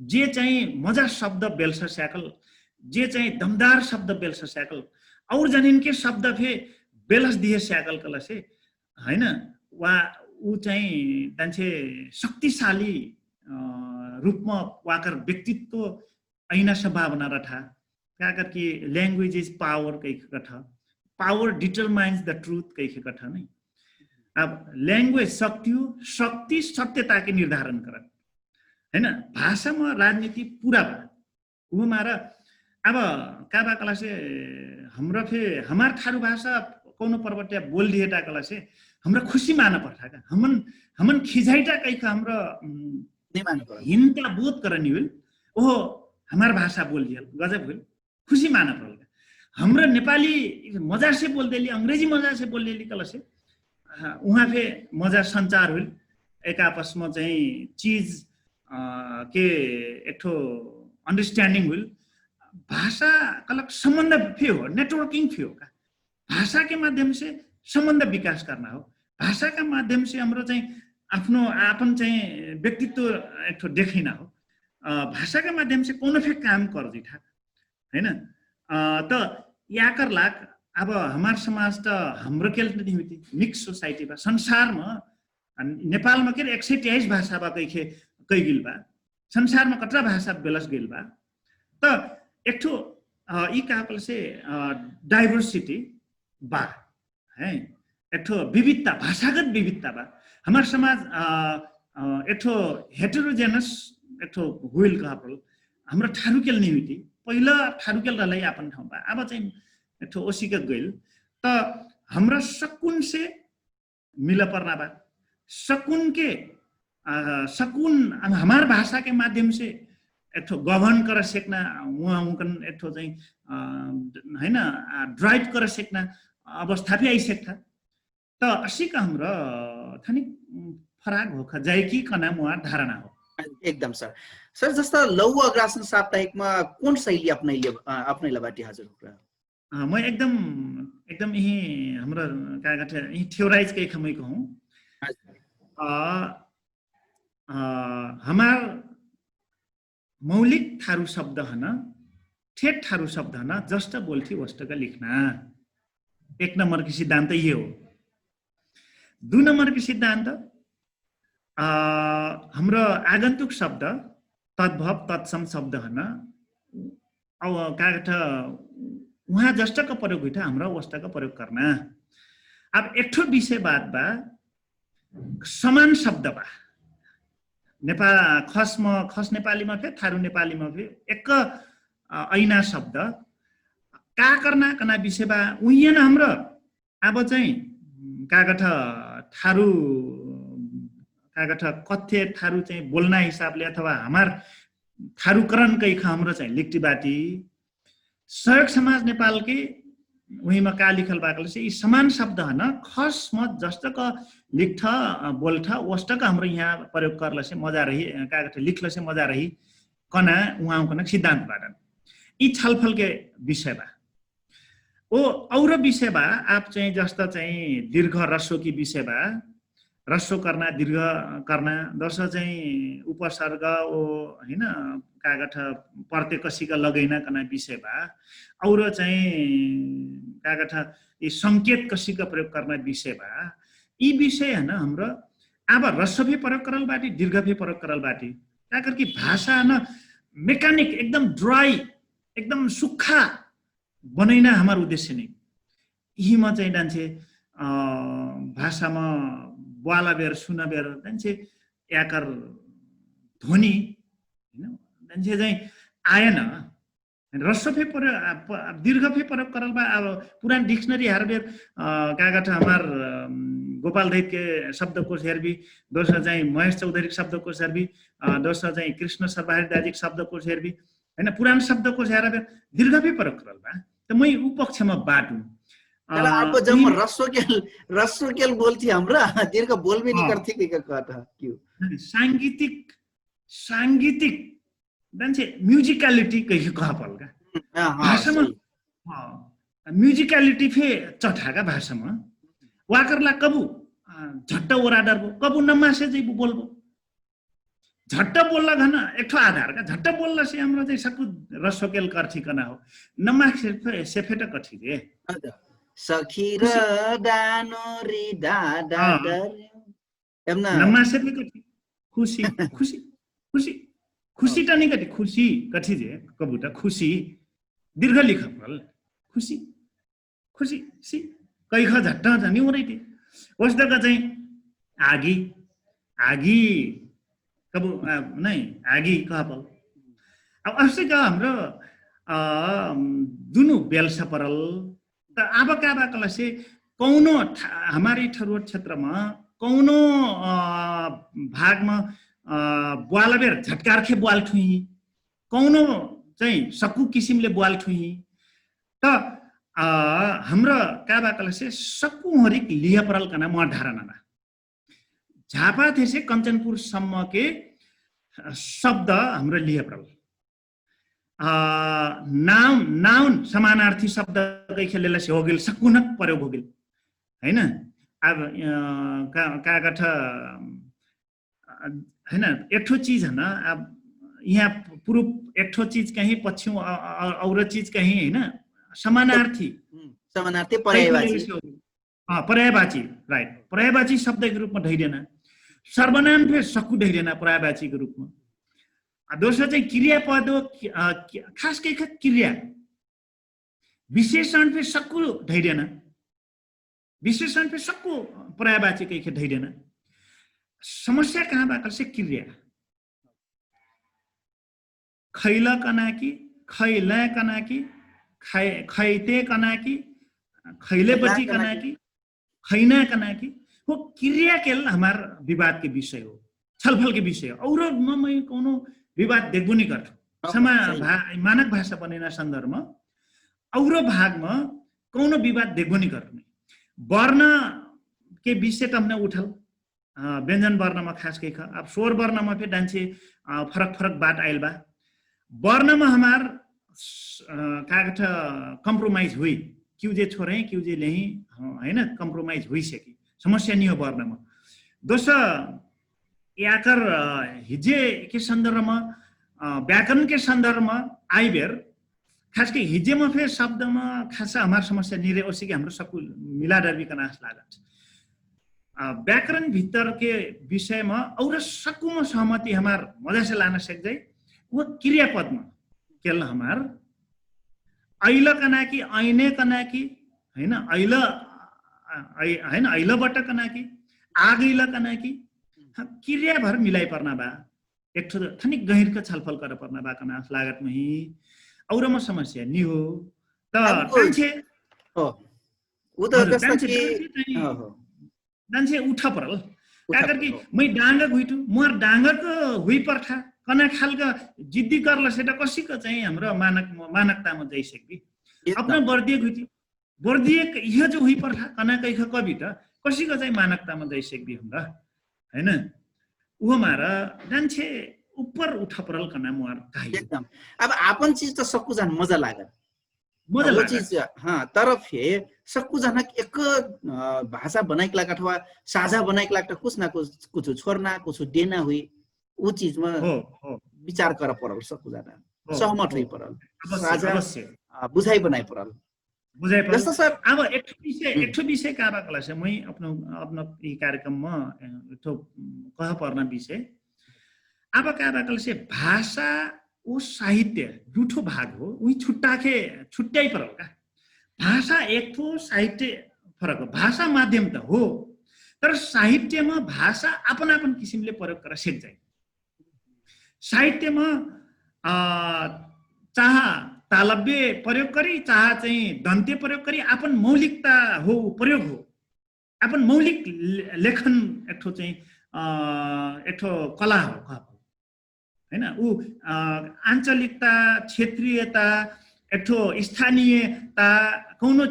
जे चाहिँ मजा शब्द बेलस स्याकल, जे चाहिँ दमदार शब्द बेलस स्याकल, और जनिनके शब्द फे बेलस दिहे स्याकल कलसे हैन। वा उ चाहिँ तान्छे शक्तिशाली रूपमा वाकर व्यक्तित्व अहिना सम्भावना रठा। काकर कि language is power कैख कठ। Power determines the truth कैख कठ नै। अब language शक्ति हो, शक्ति सत्यताके निर्धारण करत हैन। भाषामा राजनीति पुरा बा। उहमार अब का बा कलासे हमरा फे हमार ठारु भाषा कौनो पर्वट्या बोल दिहेटा कलासे हमरा खुशी माना पर्ठा का। हमन हमन खिझाइटा कैख हमरा हिन्ता बोध करनी होइल। ओहो हमार भाषा बोल दिहल गजब होइल। खुशी माना परल का हमरा नेपाली मजासे बोल देली अंग्रेजी मजासे बोल देली कलासे उहाँ फे मजा सञ्चार होइल। एक आपसमा चाहिँ चिज के एकठो अन्डरस्ट्यान्डिङ होइल। भाषा कलक सम्बन्ध फे हो नेटवर्किङ फे हो का। भाषाके माध्यमसे सम्बन्ध विकास कर्ना हो। भाषाका माध्यमसे हमरो चाहिँ आफ्नो आपन चाहिँ व्यक्तित्व एकठो देखैना हो। भाषाका माध्यमसे कौनो फे काम कर जैठा हैन। त याकर लाग अब हमार समाज त हमरो केल निमिति मिक्स सोसाइटी बा संसारमा नेपालमा केर एक सय तेइस भाषा बा कैखे कैगिल बा। संसारमा कटरा भाषा बेलस गइल बा। त एकठो यी कहल से डाइभर्सिटी बा है। एकठो विविधता भाषागत विविधता बा। हमार समाज एकठो हेटेरोजेनस एकठो हुइल कहल। हमरा ठारु केल निमिति पहिला ठारु केल रहलै आपन ठाउँ बा। अब चाहिँ एकठो ओसिक गइल त हमरा सकुन से मिल पर्ना बा। सकुन के सकुन हमार भाषा के माध्यम से एकठो गभन कर सेक्ना उहाँ उनकन एकठो चाहिँ हैन ड्राइभ कर सेक्ना अवस्था फे आइसेक्ठा। त असिक हमरा थनिक फराक होखा जाइकी कना मुहार धारणा हो। एकदम सर। सर जस्ता लौ अग्रासन साप्ताहिकमा कोन शैली अपनैले अपनैला बाटी हजुर होखा? म एकदम एकदम यही हमरा का कथे यही थ्योराइज के खमै कहूँ। हमार मौलिक ठारु शब्द हन ठेट ठारु शब्द हन जस्ट बोल्ठी वस्टक लिखना। एक नम्बरके सिद्धान्त इहे हो। दुई नम्बरके सिद्धान्त, अ, हमरो आगन्तुक शब्द तद्भव तत्सम शब्द हन। अब का कठ उहाँ जस्टक प्रयोग हुइठा हमरा वस्टक प्रयोग कर्ना। अब एकठो विषय बात बा, समान शब्द बा नेपा खसम खस नेपालीमा फे थारु नेपालीमा फे एक अ, ऐना शब्द का कर्ना कना विषय बा। उहियन हमरो आब चाहिँ कागठ थारु कागठ कथ्य थारु चाहिँ बोल्ना हिसाबले अथवा हमार थारुकरण कैख हमरो चाहिँ लिक्टी बाटी सहयोग समाज नेपालके उहिमा का लिखल बाकल से यी समान शब्द हन खस मत जस्तक लिख्ठ बोल्ठ वस्तक हमरो यहाँ प्रयोग करल से मजा रही कागठ लिखल से मजा रही कना उहाँ कना सिद्धान्त बाटन। यी छलफलके विषय बा। ओ और विषय बा आप चाहिँ जस्ता चाहिँ दीर्घ रस्वकी विषय बा रस्व कर्ना दीर्घ कर्ना दर्श चाहिँ उपसर्ग ओ होइन कागठ पर्ते कसिक लगैना कर्ना विषय बा और चाहिँ कागठ यी संकेत कसिक प्रयोग कर्ना विषय बा। यी विषय होइन हाम्रो आब रस्व फे प्रयोग करल बाटी दीर्घ फे प्रयोग करल बाटी काकर कि भाषा न मेकानिक एकदम ड्राई एकदम सुक्खा बनैना हमार उद्देश्य नै। यिहिमा चाहिँ डान्से भाषामा ब्वाला बेर सुन बेर डान्से याकर ध्वनि डान्से चाहिँ आएन। रस्व फे प्रयोग दीर्घ फे प्रयोग करल बा। अब पुरान डिक्सनरी हर बेर कागठ हमार गोपाल दैत के शब्दकोश हेरबी दोसर चाहिँ महेश चौधरी शब्दकोश हेरबी दोसर चाहिँ कृष्ण सर्वहारी दाजी शब्दकोश हेरबी होइन पुरान शब्दकोश हेर बेर दीर्घ फे प्रयोग करल बा। त मै उ पक्षमा बाटु तर आपको जब रस्वकेल रस्वकेल बोलथी हमरा दीर्घ बोल भी नहीं करथी के कहत क्यों सांगीतिक सांगीतिक डान्से म्युजिकालिटी कहिके कह पल का भाषामा म्युजिकालिटी फे चठा का भाषामा वाकरला कबु झट्ट ओराडर बो कबु नमासे जैबु बोलबो। झट्ट बोल्ला घन एकठो आधार का झट्ट बोल्ला से हमरा चाहिँ सकु रस्वकेल कर्थी कना हो। नमासे फे- से फेट कठी रे सखी र दानो री दादा हाँ। डर एमना नमासे फे कठी खुशी खुशी खुशी खुशी टनी कठी खुशी कठी जे कबुटा खुशी दीर्घ लिख पल खुशी खुशी सी कैख झट्ट झनी ओरैते ओसदका चाहिँ आगी आगी कबु नै आगी कह पल। अब अस्ति का हाम्रो दुनु बेलसा परल त आब का बा कलसे कौनो हमारी ठरुवा क्षेत्रमा कौनो भागमा ब्वाल बेर झटकारखे ब्वाल ठुही कौनो चाहिँ सक्कु किसिमले ब्वाल ठुही त हमरा का बा कलसे सक्कु हरिक लिह परल कना म धारणा बा। झापा थेसे कञ्चनपुर सम्मके शब्द हमरा लिह परल। नाउन नाउन समानार्थी शब्द कैखे लेला से होगेल सकुनक प्रयोग होगेल। हैन अब का कठ हैन एकठो चिज हन अब यहाँ प्रुफ एकठो चिज कही पक्षी और चिज कही हैन समानार्थी समानार्थी पर्यायवाची पर्यायवाची राइट पर्यायवाची शब्दके रूपमा ढैडेना सर्वनाम फे सक्कु ढैडेना पर्यायवाचीके रूपमा। दोसर चाहिँ क्रियापद खास कैख क्रिया विशेषण फे सक्कु ढैडेना विशेषण फे सक्कु पर्यायवाची कैखे ढैडेना। समस्या कहाँ बा कलसे क्रिया खैल कनाकी खैल कनाकी खैते कनाकी खैले बटी कनाकी खैना कनाकी हो क्रिया केल हमार विवादके विषय हो छलफलके विषय हो और ममै कौनो विवाद देखबो नि गर्छु। समा मानक भाषा बनेना सन्दर्भमा और भागमा कौनो विवाद देखबो नि गर्छु नि। वर्णके विषय त हमने उठल व्यञ्जन वर्णमा खास कैख अब स्वर वर्णमा फे डान्से फरक फरक बात आइल बा। वर्णमा हमार कागठ कम्प्रोमाइज हुई क्यु जे छोरे क्यु जे लेही हैन कम्प्रोमाइज हुई सकी समस्या नियो वर्णमा। दोस याकर हिजे के सन्दर्भमा व्याकरणके सन्दर्भमा आइबेर खासके हिजेम फे शब्दम खास हमार समस्या निरे ओसिके हमरो सक्कु मिलाडर भी कनास लागत। व्याकरण भित्तरके विषयम और सक्कुम सहमति हमार मजासे लाना सेक्जाइ। उ क्रियापदम केल हमार अइल कनाकी अइने कनाकी, हैन अइल हैन अइल बट कनाकी आगइल कनाकी, क्रियाभर मिलाइ पर्ना बा। एकठो थनिक गहिरक छलफल कर पर्ना बा कनास लागत मही। और म समस्या नि हो त। डान्छे उ त जस्ता कि डान्छे उठा परल। काकर कि मै डाङ्गक हुइटु मोर डाङ्गक हुइ पर्ठा कना खालक जिद्दी कर्ल सेटा कसिक चाहि हमरा मानकताम जाइ सक्बी। अपना बर्दियक हुइटु बर्दियक इह जो हुइ पर्ठा कना कैख कबिट कसिक चाहि मानकताम जाइ सक्बी हमरा, हैन? उह मार डान्छे उप्पर उठा परल कना मोर काहि। अब आपन चिज त सक्कु जान मजा लागत। मजा लागत। तर फे सक्कु जानक एक भाषा बनाइक लागत हवा साझा बनाइक लागत कुछ ना कुछ छोर्ना कुछ देना हुइ। उ चिजमा विचार कर परल सक्कु जान सहमत हुइ परल। साझा बुझाइ बनाइ परल। बुझाइ परल। अब एकठो विषय एकठो विषय का बा कहला से मै अपनो अपनो ई कार्यक्रम म एकठो कह पर्ना विषय। अब का बा कहला से भाषा उ साहित्य दुठो भाग हो। उही छुट्टाके छुट्याइ परल का। भाषा एकठो साहित्य फरक हो। भाषा माध्यम त हो, तर साहित्यमा भाषा आपन आपन किसिमले प्रयोग कर सेक जाइ। साहित्यमा चाह तालब्य प्रयोग करी चाह चाहिँ दन्त्य प्रयोग करी आपन मौलिकता हो प्रयोग हो। आपन मौलिक लेखन एकठो चाहिँ एकठो कला हो कहबो। हैन उ आञ्चलिकता क्षेत्रीयता एकठो स्थानीयता कौनो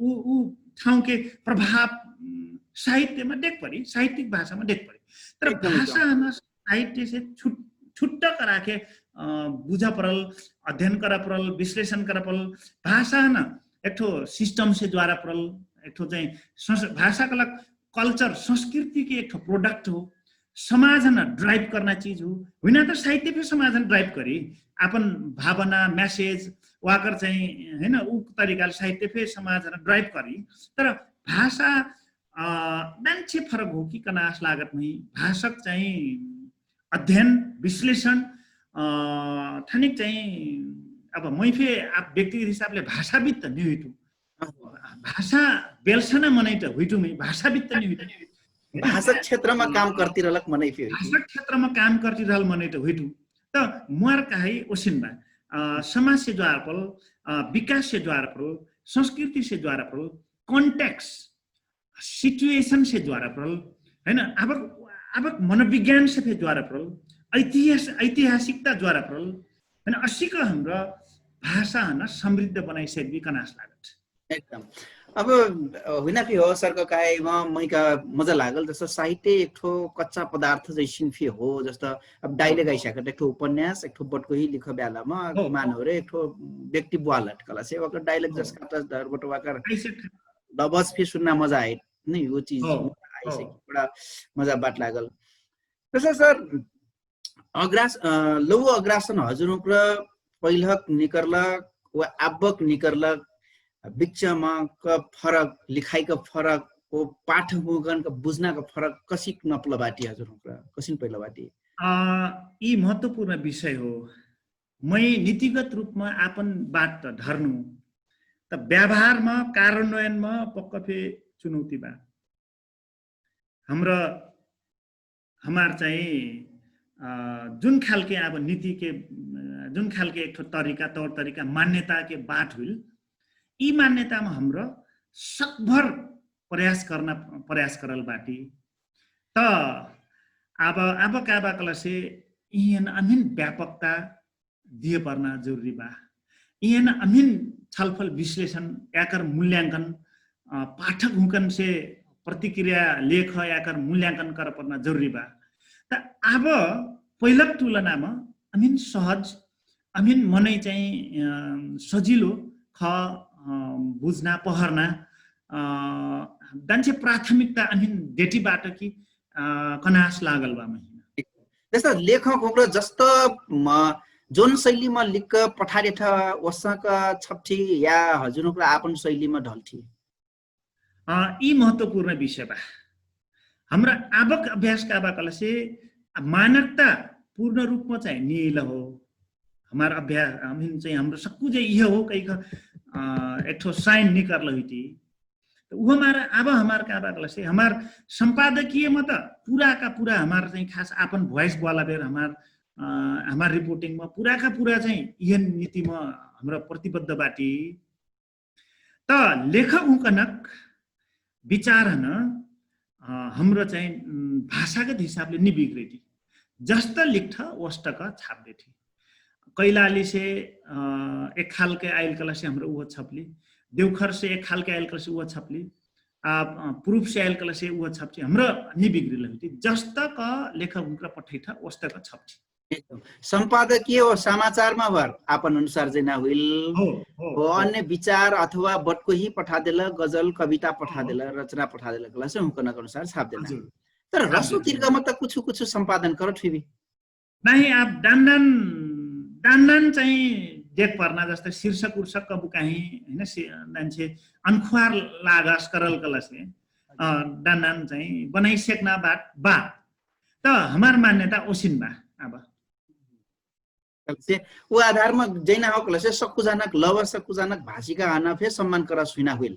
उ ठाउँके प्रभाव साहित्यमा देख परी साहित्यिक भाषामा देख परी। तर भाषा न साहित्य से छुट्ट कराके बुझा परल, अध्ययन करा परल, विश्लेषण करा परल। भाषा न एकठो सिस्टम से द्वारा परल, एकठो चाहिँ भाषा कलक कल्चर संस्कृति के एकठो प्रोडक्ट हो। समाज न ड्राइव करना चिज हो। हुइना त साहित्य फे समाज न ड्राइव करी आपन भावना म्यासेज वाकर चाहिँ हैन उ तरिकाले साहित्य फे समाज न ड्राइव करी। तर भाषा डान्छे फरक हो कि कनास लागत नै भाषक चाहिँ अध्ययन विश्लेषण ठानिक चाहिँ अब मै फे आप व्यक्तिगत हिसाबले भाषाविद त नि हुइटु। भाषा बेलसना मनै त हुइटु मै भाषाविद त नि हुइटु। भाषा क्षेत्रमा काम कर्ति रहलक मनै फे भाषा क्षेत्रमा काम कर्ति रहल मनै त हुइटु। त मुहार काहे ओसिन बा समाज से द्वारा पल विकास से द्वारा पल संस्कृति से द्वारा पल कन्ट्याक्स सिचुएसन से द्वारा प्रल हैन। आबक आबक मनोविज्ञान से फे द्वारा प्रल ऐतिहासिकता द्वारा प्रल हैन। असिक हमरा भाषा हन समृद्ध बनाइ सकबी कनास लागत। एकदम। अब हुइना फे हो सर्क कायमा मैका मजा लागल जस साहित्य एकठो कच्चा पदार्थ जैसिन फे हो जस अब डाइले गाइसाकत एकठो उपन्यास एकठो बटको ही लिख ब्यालामा मानव रे एकठो व्यक्ति बुवा लटकला से वकर डाइले जस काटा डर बटवाकर डबस फे सुन्ना मजा आइट नै यो चिज आइसे कि बडा मजा बाट लागल। जसै सर अग्रास लौ अग्रासन हजुर उक्र पहिलक निकर्लक व आबक निकर्लक बिच्चमा क फरक लिखाइ क फरक व पाठ हुगन क बुझना क फरक कसिक नपल बाटी हजुर उक्र कसिन पहिल बाटी। यी महत्वपूर्ण विषय हो। मै नीतिगत रूपमा आपन बात त धर्नु त व्यवहारमा कार्यान्वयनमा पक्क फे चुनौती बा। हमरा हमार चाहिँ जुन खालके अब नीतिके जुन खालके एकठो तरिका तौर तरिका मान्यताके बात हुइल यी मान्यतामा हमरा सकभर प्रयास करना प्रयास करल बाटी। त आब आब का बा कलसे इहन अमिन व्यापकता दिए पर्ना जरुरी बा। इहन अमिन छलफल विश्लेषण याकर मूल्यांकन पाठक हुँकन से प्रतिक्रिया लेख याकर मूल्यांकन कर पर्ना जरुरी बा। त आब पहिलक तुलनामा अमिन सहज अमिन मनै चाहिँ सजिलो ख बुझ्ना पहर्ना दान्छे प्राथमिकता अमिन देटी बाट कि कनास लागल बा महिना। जस्त लेखक हुँक्र जस्त जोन शैलीमा लिख पठारेठ वसक छपठी या हजुर ओकरा आपन शैलीमा ढल्ठी? यी महत्वपूर्ण विषय बा। हमरा आबक अभ्यास का बा कहलसे मानकता पूर्ण रूपमा चाहिँ निल हो। हमार अभ्यास हमिन चाहिँ हाम्रो सक्कु जे इहे हो कहिक एकठो साइन निकर्ल हुइटी। त उहो मार आब हमार का बा कहलसे हमार सम्पादकीय म त पुरा का पुरा हमार चाहिँ खास आपन भ्वाइस बोला बेर हमार हमार रिपोर्टिङ म पुरा का पुरा चाहिँ इहे नीति म हमरा प्रतिबद्ध बाटी। त लेखक हुँकनक विचार हन हमरा चाहिँ भाषागत हिसाबले निबिग्रेटी। जस्त लिख्ठ वस्तक छाप देठी। कैलाली से एक खालके आइल कलसे हमरा उह छपली। देउखर से एक खालके आइल कलसे उह छपली। आ प्रूफ से आइल कलसे उह छपची हमरा निबिग्रिल हुइटी। जस्तक लेखक हुँकर पठैठ वस्तक छपची। सम्पादकीय व समाचारमा भर आपन अनुसार जैना हुइल। हो अन्य विचार अथवा बटको ही पठादेल, गजल कविता पठादेल, रचना पठादेल कहलासे हुँकनक अनुसार छाप देला। तर रसो तिर्गमा त कुछु कुछु सम्पादन करत हुइबी। नाही आप डान्डान डान्डान चाहिँ देख पर्ना जस्तै शीर्षक उर्षक कबु काहीँ मान्छे अनखुवार लागस करल कहलासे डान्डान चाहिँ बनाइसेक्ना बात बा। त हमार मान्यता ओसिन बा। अब उ आधारमा जैना हो कहलसे सक्कु जानक लव सक्कु जानक भाषिका हना फे सम्मान करस हुइना हुइल।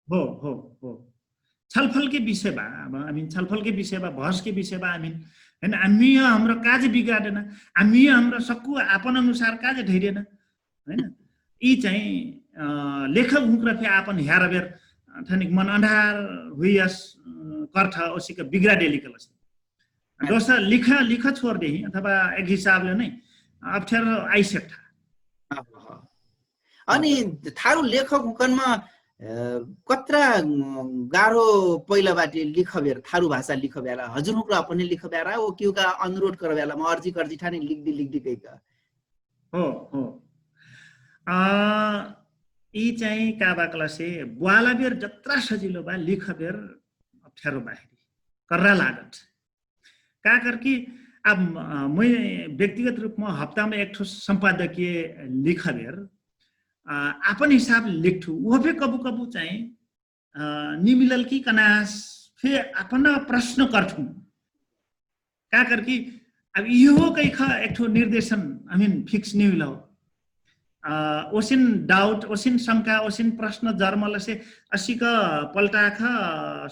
हो हो हो। छलफलके विषय बा। अब अमिन छलफलके विषय बा, भसके विषय बा। अमिन हैन, अमिय हमरा काज बिगाडेन, अमिय हमरा सक्कु आपन अनुसार काज ढैरेन। हैन, यी चाहिँ लेखक हुँक्र फे आपन ह्यारबेर थनिक मन अन्धार हुइयस कर्थ ओसिक बिग्रा डेली कहलसे। दोसर लिख लिख छोर देही अथवा एक हिसाबले नै अप्ठ्यारो आइसेक्ठा। अनि थारु लेखक हुँकनमा कत्रा गाह्रो पैला बाटी लिखबेर थारु भाषा लिखब्याला हजुर हुँक्र अपने लिखब्यारा ओ किउका अनुरोध करब्याला म अर्जी कर्जी ठाने लिखदी लिखदी कैका। हो हो। यी चाहिँ का बाकला से ब्वाला बेर जत्रा सजिलो बा लिख बेर अप्ठ्यारो बाहिरी कर्रा लागत। का करके अब मै व्यक्तिगत रूपमा हप्तामा एक ठो सम्पादकीय लिख बेर आपन हिसाब लिख्ठु उह फे कबु कबु चाहिँ निमिलल कि कनास फे आपन प्रश्न कर्थु। का करके अब इहो कैख एक ठो निर्देशन अमिन फिक्स निमिलौ। ओसिन डाउट ओसिन शंका ओसिन प्रश्न जर्मलसे असिक पल्टाख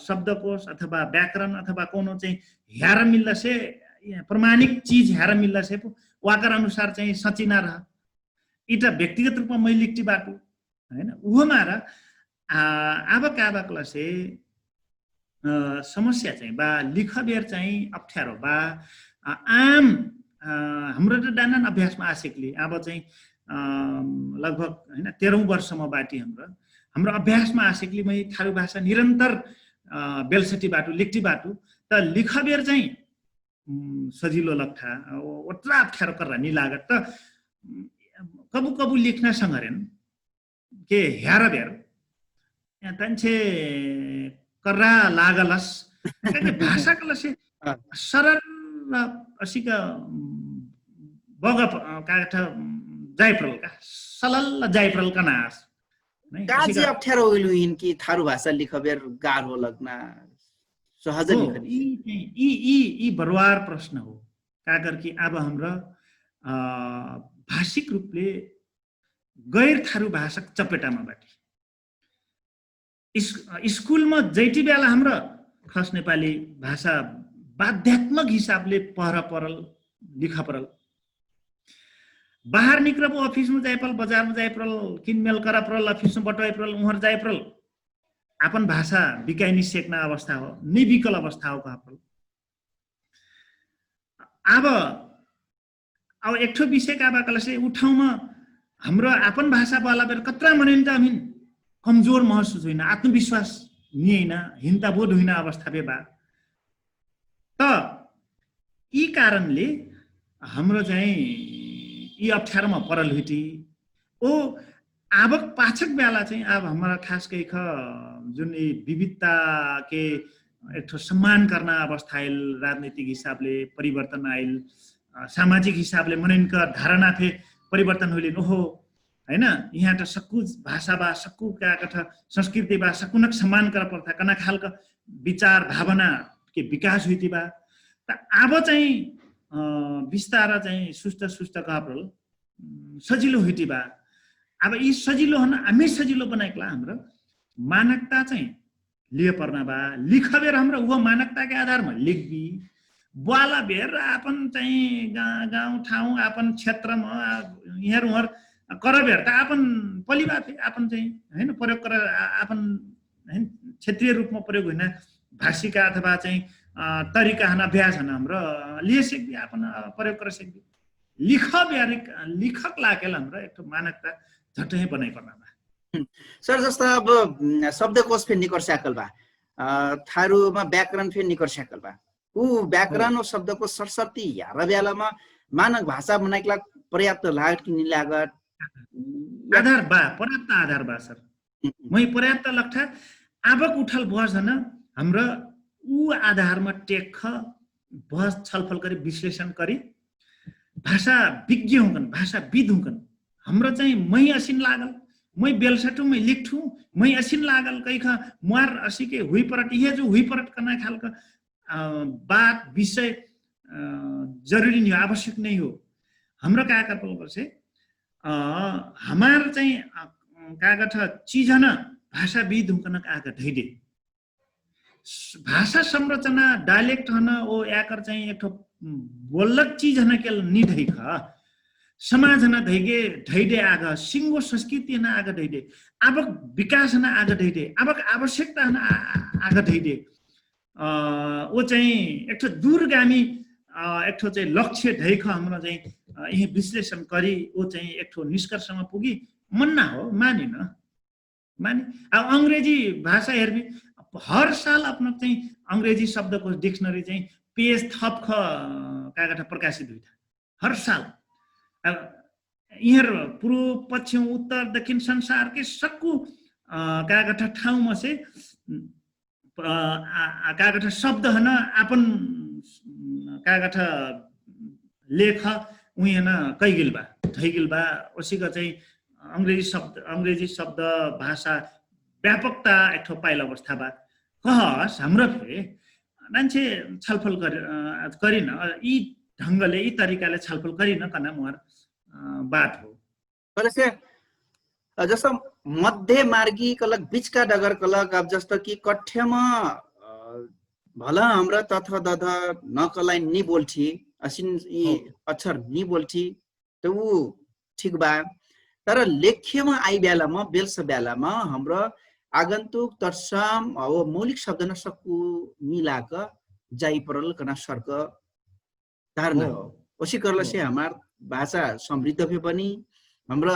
शब्दकोश अथवा व्याकरण अथवा कोनो चाहिँ ह्यार मिल्लसे प्रमाणिक चिज ह्यार मिल्लसे वाकर अनुसार चाहिँ सचिना रह। इटा व्यक्तिगत रूपमा मै लिक्टी बाटु हैन उहो मार आब का बाकलसे समस्या चाहिँ बा लिखबेर चाहिँ अप्ठ्यारो बा। आम हाम्रो त डान्डान अभ्यासमा आसिकली आब चाहिँ लगभग हैन तेह्रौँ वर्षमा बाटी हाम्रो हाम्रो अभ्यासमा आसिकली मै थारु भाषा निरन्तर बेलसटी बाटु लिक्टी बाटु त लिखबेर चाहिँ सजिलो लग्ठा ओत्रा अप्ठ्यारो कर्रा नि लागत त कबु कबु लिख्ना संगरेन के ह्यार बेर तन्छे कर्रा लागलस भाषा कलसे सरल असिक बग काठ जाइप्रल का सलल जाइप्रल का नास। काज अप्ठ्यारो होइल हुइन कि थारु भाषा लिखबेर गाह्रो लग्ना सहज लिखन। यी बरुवार प्रश्न हो। का करके अब हमरा भाषिक रूपले गैर थारु भाषाक चपेटामा बाटी। स्कुलमा जैटी बेला हमरा खस नेपाली भाषा बाध्यात्मक हिसाबले पहर परल लिख परल। बाहर निक्रब अफिसमा जाइपरल बजारमा जाइपरल किनमेल करा परल अफिसमा बटवाइ परल उहर जाइपरल आपन भाषा बिकाइ निसेक्ना अवस्था हो निबिकल अवस्था हो कहपरल। आब अब एकठो विषय का बा कहलसे उ ठाउँमा हाम्रो आपन भाषा बाला बेर कत्रा मनैन त अमिन कमजोर महसुस हुइना आत्मविश्वास नियैना हिन्ता बोध हुइना अवस्था बे बा। त यी कारणले हाम्रो चाहिँ यी अप्ठ्यारोमा परल हुइटी ओ आबक पाछक बेला चाहिँ आब हमरा खास कैख जुन यी विविधताके एकठो सम्मान कर्ना अवस्था आइल राजनैतिक हिसाबले परिवर्तन आइल। सामाजिक हिसाबले मनैनक धारणा फे परिवर्तन होइलिन ओहो। हैन, यहाँ त सक्कु भाषा बा, सक्कु का कथा संस्कृति बा, सक्कुनक सम्मान कर पर्था कना खालक विचार भावना के विकास हुइति बा। त आब चाहिँ बिस्तार चाहिँ सुस्त सुस्त कह परल सजिलो हुइति बा। अब यी सजिलो हन हमे सजिलो बनाइकला हमरा मानकता चाहिँ लिय पर्ना बा। लिखबेर हमरा उह मानकता के आधारमा लिखबी। ब्वाला बेर आपन चाहिँ गाउँ ठाउँ आपन क्षेत्रमा इहर उहर करबेर त आपन पलिबा फे आपन चाहिँ हैन प्रयोग कर आपन हैन क्षेत्रीय रूपमा प्रयोग हुइना भाषिका अथवा चाहिँ तरिका हन अभ्यास हन हमरा लिय सिक्बी आपन प्रयोग कर सिक्बी। लिखक यारिक लिखक लागेल हमरा एकठो मानकता झट्टै बनाइ पर्ना बा। सर जस्ता अब शब्दकोश फेर निकर स्याकल बा, थारुमा व्याकरण फेर निकर स्याकल बा। उ व्याकरण व शब्दकोश सरस्वती यार बेलामा मानक भाषा बनाइक लाग पर्याप्त लागत कि निलागत? आधार बा, पर्याप्त आधार बा सर। मै पर्याप्त लक्ठा आबक उठल बहस हन हमरा उ आधारमा टेक्ख बहस छलफल करी विश्लेषण करी भाषा विज्ञ हुँकन भाषाविद हुँकन हमरा चाहिँ मै असिन लागल मै बेलसठु मै लिखठु मै असिन लागल कैख मुहार असिके हुइपरट इहे जो हुइपरट कना खालक बात विषय जरुरी नै हो, आवश्यक नै हो। हमरा का का पल पर्छ हमार चाहिँ का कठ चिज हन भाषाविद हुँकन का का धैदे भाषा संरचना डायलेक्ट हन ओ याकर चाहिँ एकठो बोल्लक चिज हन केल निधैख समाज हन धैगे धैदे आग सिंगो संस्कृति हन आग धैदे आबक विकास हन आग धैदे आबक आवश्यकता हन आग धैदे ओ चाहिँ एकठो दूरगामी एकठो चाहिँ लक्ष्य धैख हमरा चाहिँ यही विश्लेषण करी ओ चाहिँ एकठो निष्कर्षमा पुगी मन्ना हो मानिन माने अब अंग्रेजी भाषा हेर्बी हर साल अपना चाहिँ अंग्रेजी शब्दको डिक्सनरी चाहिँ पेज थप ख कागत प्रकाशित हुइथा हर साल अब यिनीहरू पूर्व पश्चिम उत्तर दक्षिण संसारकै सक्कु कागत ठाउँमा से कागत शब्द हन आपन कागत लेख उही हन कैगिल बा धैगिल बा ओसिक चाहिँ अंग्रेजी शब्द अंग्रेजी शब्द भाषा व्यापकता एकठो पाइल अवस्था बा कहस हाम्रो फे मान्छे छलफल गरिन यी ढङ्गले यी तरिकाले छलफल गरिन कना मुहार बात हो। कलेसे जस्तो मध्य मार्गी कलक बिचका डगर कलक अब जस्तो कि कठ्यम भल हमरा तथ दध नकलाइ नि बोल्ठी असिन यी अक्षर नि बोल्ठी त उ ठिक बा। तर लेख्यमा आइ ब्यालामा बेलस ब्यालामा हमरा आगन्तुक तर्सम हो मौलिक शब्द न सक्कु मिलाक जाइ परल कना सर्क धारणा हो। ओसी करलसे हमार भाषा समृद्ध फे बनी हमरा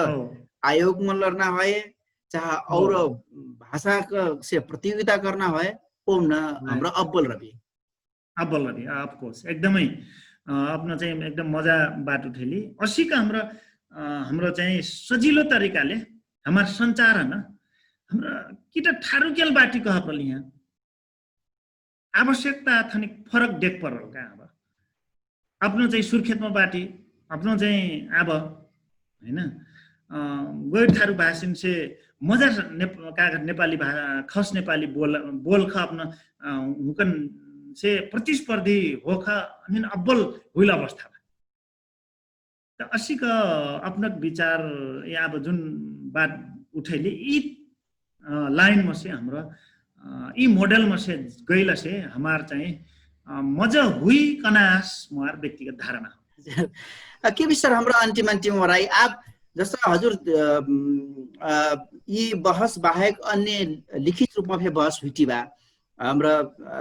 आयोग मन लर्ना होए चाह और भाषा से प्रतियोगिता कर्ना होए ओम न हमरा अब्बल रबी। अब्बल रबी अफकोर्स एकदमै अपना चाहिँ एकदम मजा बात उठेली असिक हमरा हमरा चाहिँ सजिलो तरिकाले हमार संचार हन हमरा किट ठारु केल बाटी कह परली यहाँ आवश्यकता थनिक फरक देख परल का अब अपनो चाहिँ सुर्खेतमा बाटी अपनो चाहिँ आब हैन गैर थारु भाषिन से मजा नेपाली खस नेपाली बोल बोल ख अपनो हुकन से प्रतिस्पर्धी होख अनिन अब्बल हुइल अवस्था बा। त असिक अपनक विचार या अब जुन बात उठैली यी लाइन मसे हमरा यी मोडल मसे गैलसे हमार चाहिँ मजा हुइ कनास मुहार व्यक्तिगत धारणा। के विस्तार हमरा अन्तिम अन्तिम ओराई आप जस्तो हजुर यी बहस बाहेक अन्य लिखित रूपमा फे बहस हुइटी बा हमरा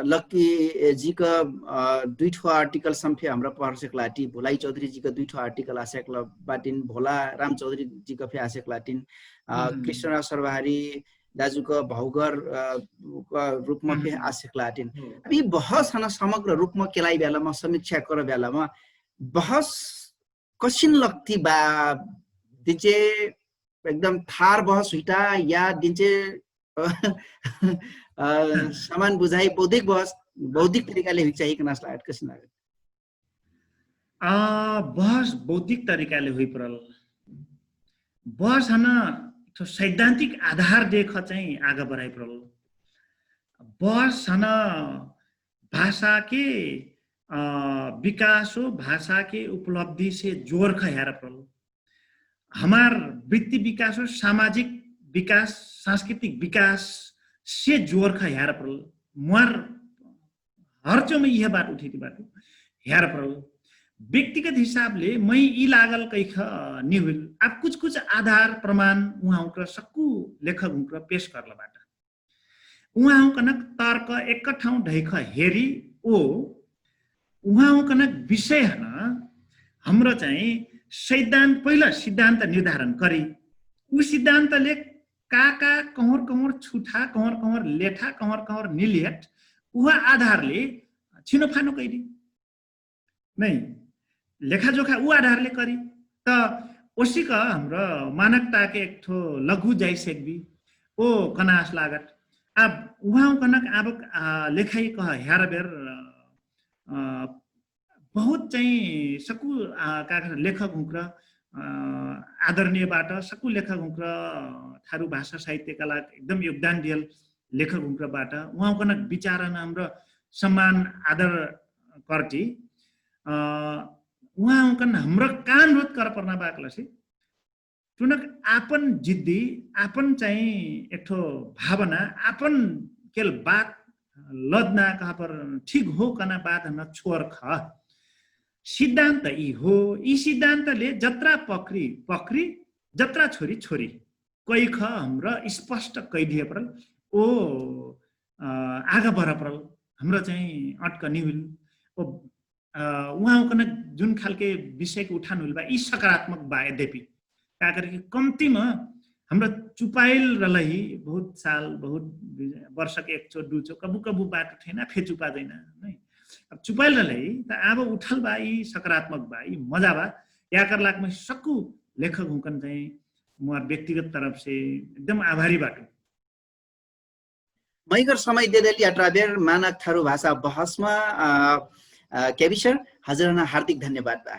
लक्की जीक दुई ठो आर्टिकल सम्फे हमरा पहर सेकलाटी भोलाई चौधरी जीक दुई ठो आर्टिकल आसेकल बाटिन भोला राम चौधरी जीक फे आसेकलाटिन कृष्णराज सर्वहारी दाजुक भौगर रूपमा फे आसेकलाटिन अब यी बहस हन समग्र रूपमा केलाई बेलामा समीक्षा कर बेलामा बहस कसिन लक्ती बा दिचे एकदम थार बहस हुइटा या दिचे समान बुझाइ बौद्धिक बहस बौद्धिक तरिकाले हुइ चाहिक नास लागत कसिन लागत। बहस बौद्धिक तरिकाले हुइपरल। बहस हन सैद्धान्तिक आधार देख चाहिँ आगा बढाइपरल। बहस हन भाषाके विकास हो भाषाके उपलब्धिसे जोर खह्यारपरल। हमार वृत्ति विकास हो सामाजिक विकास सांस्कृतिक विकाससे जोर खह्यारपरल। मुहार हर चौमा इहे बात उठैति बाटु। ह्यार परल व्यक्तिगत हिसाबले मै यि लागल कैख निहुइल। आब कुछ कुछ आधार प्रमाण उहाँ हुँक्र सक्कु लेखक हुँक्र पेश कर्ल बाट। उहाँ हुँकनक तर्क एक्क ठाउँ ढैख हेरी ओ उहाँ हुँकनक विषय हन। हमरा चाहिँ सैद्धान्त पहिला सिद्धान्त निर्धारण करी। उ सिद्धान्तले का का कहर कहर छुठा कहर कहर लेठा कहर कहर निलेठ उह आधारले छिनो फानो कैली। नै लेखाजोखा उ आधारले करी। त ओसिक हमर मानकताके एकठो लघु जाइ सेक्बी ओ कनास लागत। आब उहाँ कनक आब लेखाइ कह ह्यार बेर बहुत चाहिँ सकु लेखक हुँक्र आदरणीय बाट। सकु लेखक हुँक्र थारु भाषा साहित्यका लागि एकदम योगदान दियल लेखक हुँक्र बाट। उहाँ कनक विचारन हमर सम्मान आदर कर्टी उहाँ कन हमर कान रोध कर पर्ना बाकलसी टुनक आपन जिद्दी आपन चाहिँ एकठो भावना आपन केल बात लदना कहपर ठीक हो कना बात हन छोर ख। सिद्धान्त यि हो। यि सिद्धान्तले जत्रा पक्री पक्री जत्रा छोरी छोरी कैख हमर स्पष्ट कैदिहे परल ओ आगा बढ परल हमर चाहिँ अट्क निहुइल। उहाँ ओकन जुन खालके विषयके उठान हुइल बा यि सकारात्मक बा। यद्यपि का करके कम्तीम हमरा चुपाइल रहलही बहुत साल बहुत वर्षक एक चो दु चो कबु कबु बाटो ठेना फे चुपा जैना। नै अब चुपाइल रहलही त आब उठल बा यि सकारात्मक बा यि मजा बा। याकर लाग मै सक्कु लेखक हुँकन चाहिँ मुहार व्यक्तिगत तरफसे एकदम आभारी बाटु। मैगर समय देदेली अट्राबेर मानक थारु भाषा बहसमा क्याबिसर हजरना हार्दिक धन्यवाद बा।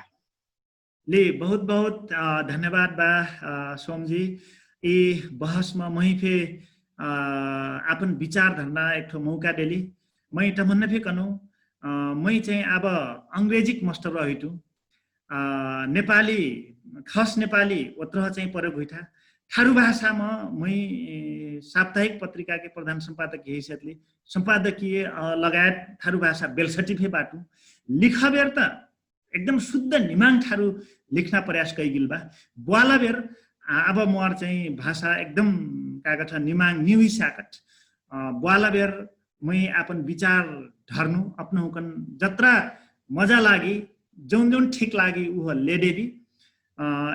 ले बहुत बहुत धन्यवाद बा सोमजी। यि बहसमा मै फे आपन विचार धर्ना एकठो मौका देली। मै तमन्ना फे कनु मै चाहिँ आब अंग्रेजिक मस्टर रहितु नेपाली खस नेपाली ओत्रह चाहिँ प्रयोग हुइठा। थारु भाषामा मै साप्ताहिक पत्रिकाके प्रधान सम्पादक हैसियतले सम्पादकीय लगायत थारु भाषा बेलसटी फे बाटु। लिखबेर त एकदम शुद्ध निमाङ थारु लिख्ना प्रयास कैगिल बा। ब्वाला बेर आब मुहार चाहिँ भाषा एकदम कागठ निमाङ निहुइसाकट ब्वाला बेर मै आपन विचार धर्नु अपनहुँकन जत्रा मजा लागि जौन जौन ठीक लागि उह लेदेबी।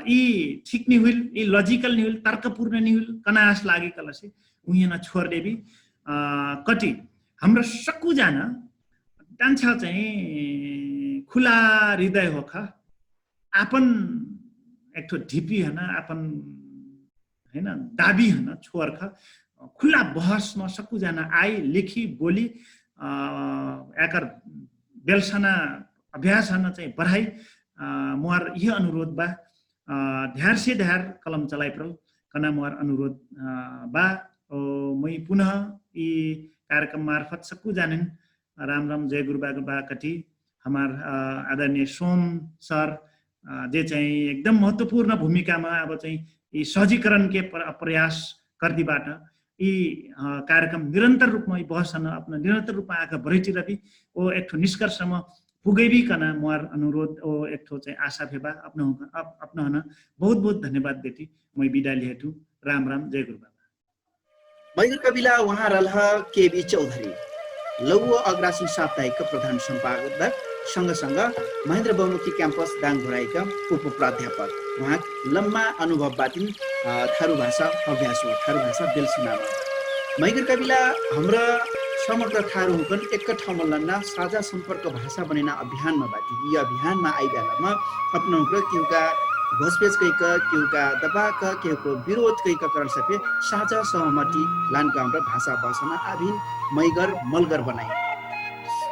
यि ठीक निहुइल यि लजिकल निहुइल तर्कपूर्ण निहुइल कनास लागि कलसे उहिन छोरदेबी। कटि हमरा सक्कु जान डान्छा चाहिँ खुला हृदय होख आपन एकठो ढिपी हन आपन हैन दाबी हन छोर्ख खुला बहसमा सक्कु जान आइ लिखी बोली याकर बेलसना अभ्यास हन चाहिँ बढाइ। मुहार यिहे अनुरोध बा ध्यारसे ध्यार कलम चलाइ परल कना मुहार अनुरोध बा। मै पुनः यि कार्यक्रम मार्फत सक्कु जानेन राम राम जय गुरु बा कटी हमार आदरणीय सोम सर जे चाहिँ एकदम महत्वपूर्ण भूमिकामा अब चाहिँ यि सहजीकरणके प्रयास कर्दी बाट यि कार्यक्रम निरन्तर रूपमा यि बहसन अपना निरन्तर रूपमा आका बढैटी रबी ओ एकठो निष्कर्षमा पुगैबी कना मुहार अनुरोध ओ एकठो चाहिँ आशा फेबा अपना अपना हन। बहुत बहुत धन्यवाद देती मै बिदा लिहेटु। राम राम जय गुरु बाबा। मैगुर कबिला उहाँ रलह केबी चौधरी लौओ अग्रासिन साप्ताहिक प्रधान सम्पादक संग संग महेन्द्र बहुमुखी क्याम्पस दाङ घोराइक उप प्राध्यापक उहाँ लम्मा अनुभव बाटिन थारु भाषा अभ्यास हो थारु भाषा बेलसिनामा। मैगुर कबिला हमरा समग्र थारु हुँकन एक्क ठाउँमा लन्ना साझा सम्पर्क भाषा बनैना अभियानमा बाटी यि अभियानमा आइब्यालामा अपनहुँक्र केहुका घोसपेच कैक केहुका दबाक केहुको विरोध कैक करण सफे साझा सहमति लानका हमरा भाषा बहसना आभिन मैगर मलगर बनाइ।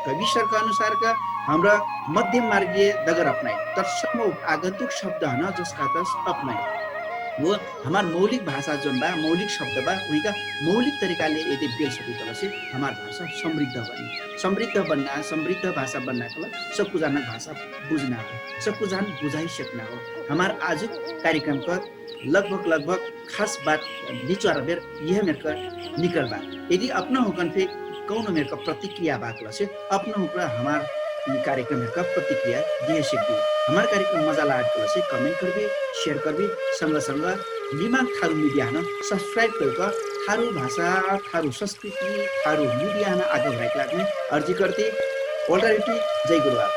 कविसरका अनुसारका हमरा मध्यम मार्गीय दगर अपनाइ, तर्सम आगन्तुक शब्द हन जसका तस अपनाइ। वो हमार मौलिक भाषा जौन बा, मौलिक शब्द बा, उहिका मौलिक तरिकाले यदि बेल सकी तलसे हमार भाषा समृद्ध बनी। समृद्ध बन्ना, समृद्ध भाषा बन्ना कल सक्कु जानक भाषा बुझना हो, सक्कु जान बुझाइ सकना हो। हमार आजु कार्यक्रम कर लगभग लगभग खास बात निचवार बेर यह मेरका निकल बा। यदि अपना हुकन फे कौनो मेरका प्रतिक्रिया बा कलसे अपना हुकरा हमार कार्यक्रम मेरका प्रतिक्रिया दिहे सिकबी। हमार कार्यक्रम मजा लाग कलसे कमेन्ट करबी, सेयर करबी, संग संग निमाग थारु मिडिया हन सब्स्क्राइब करका थारु भाषा, थारु संस्कृति, थारु मिडिया हन आग भराइक लागमे। अर्जी करती ओल्टा रेटी जय गुरुवा।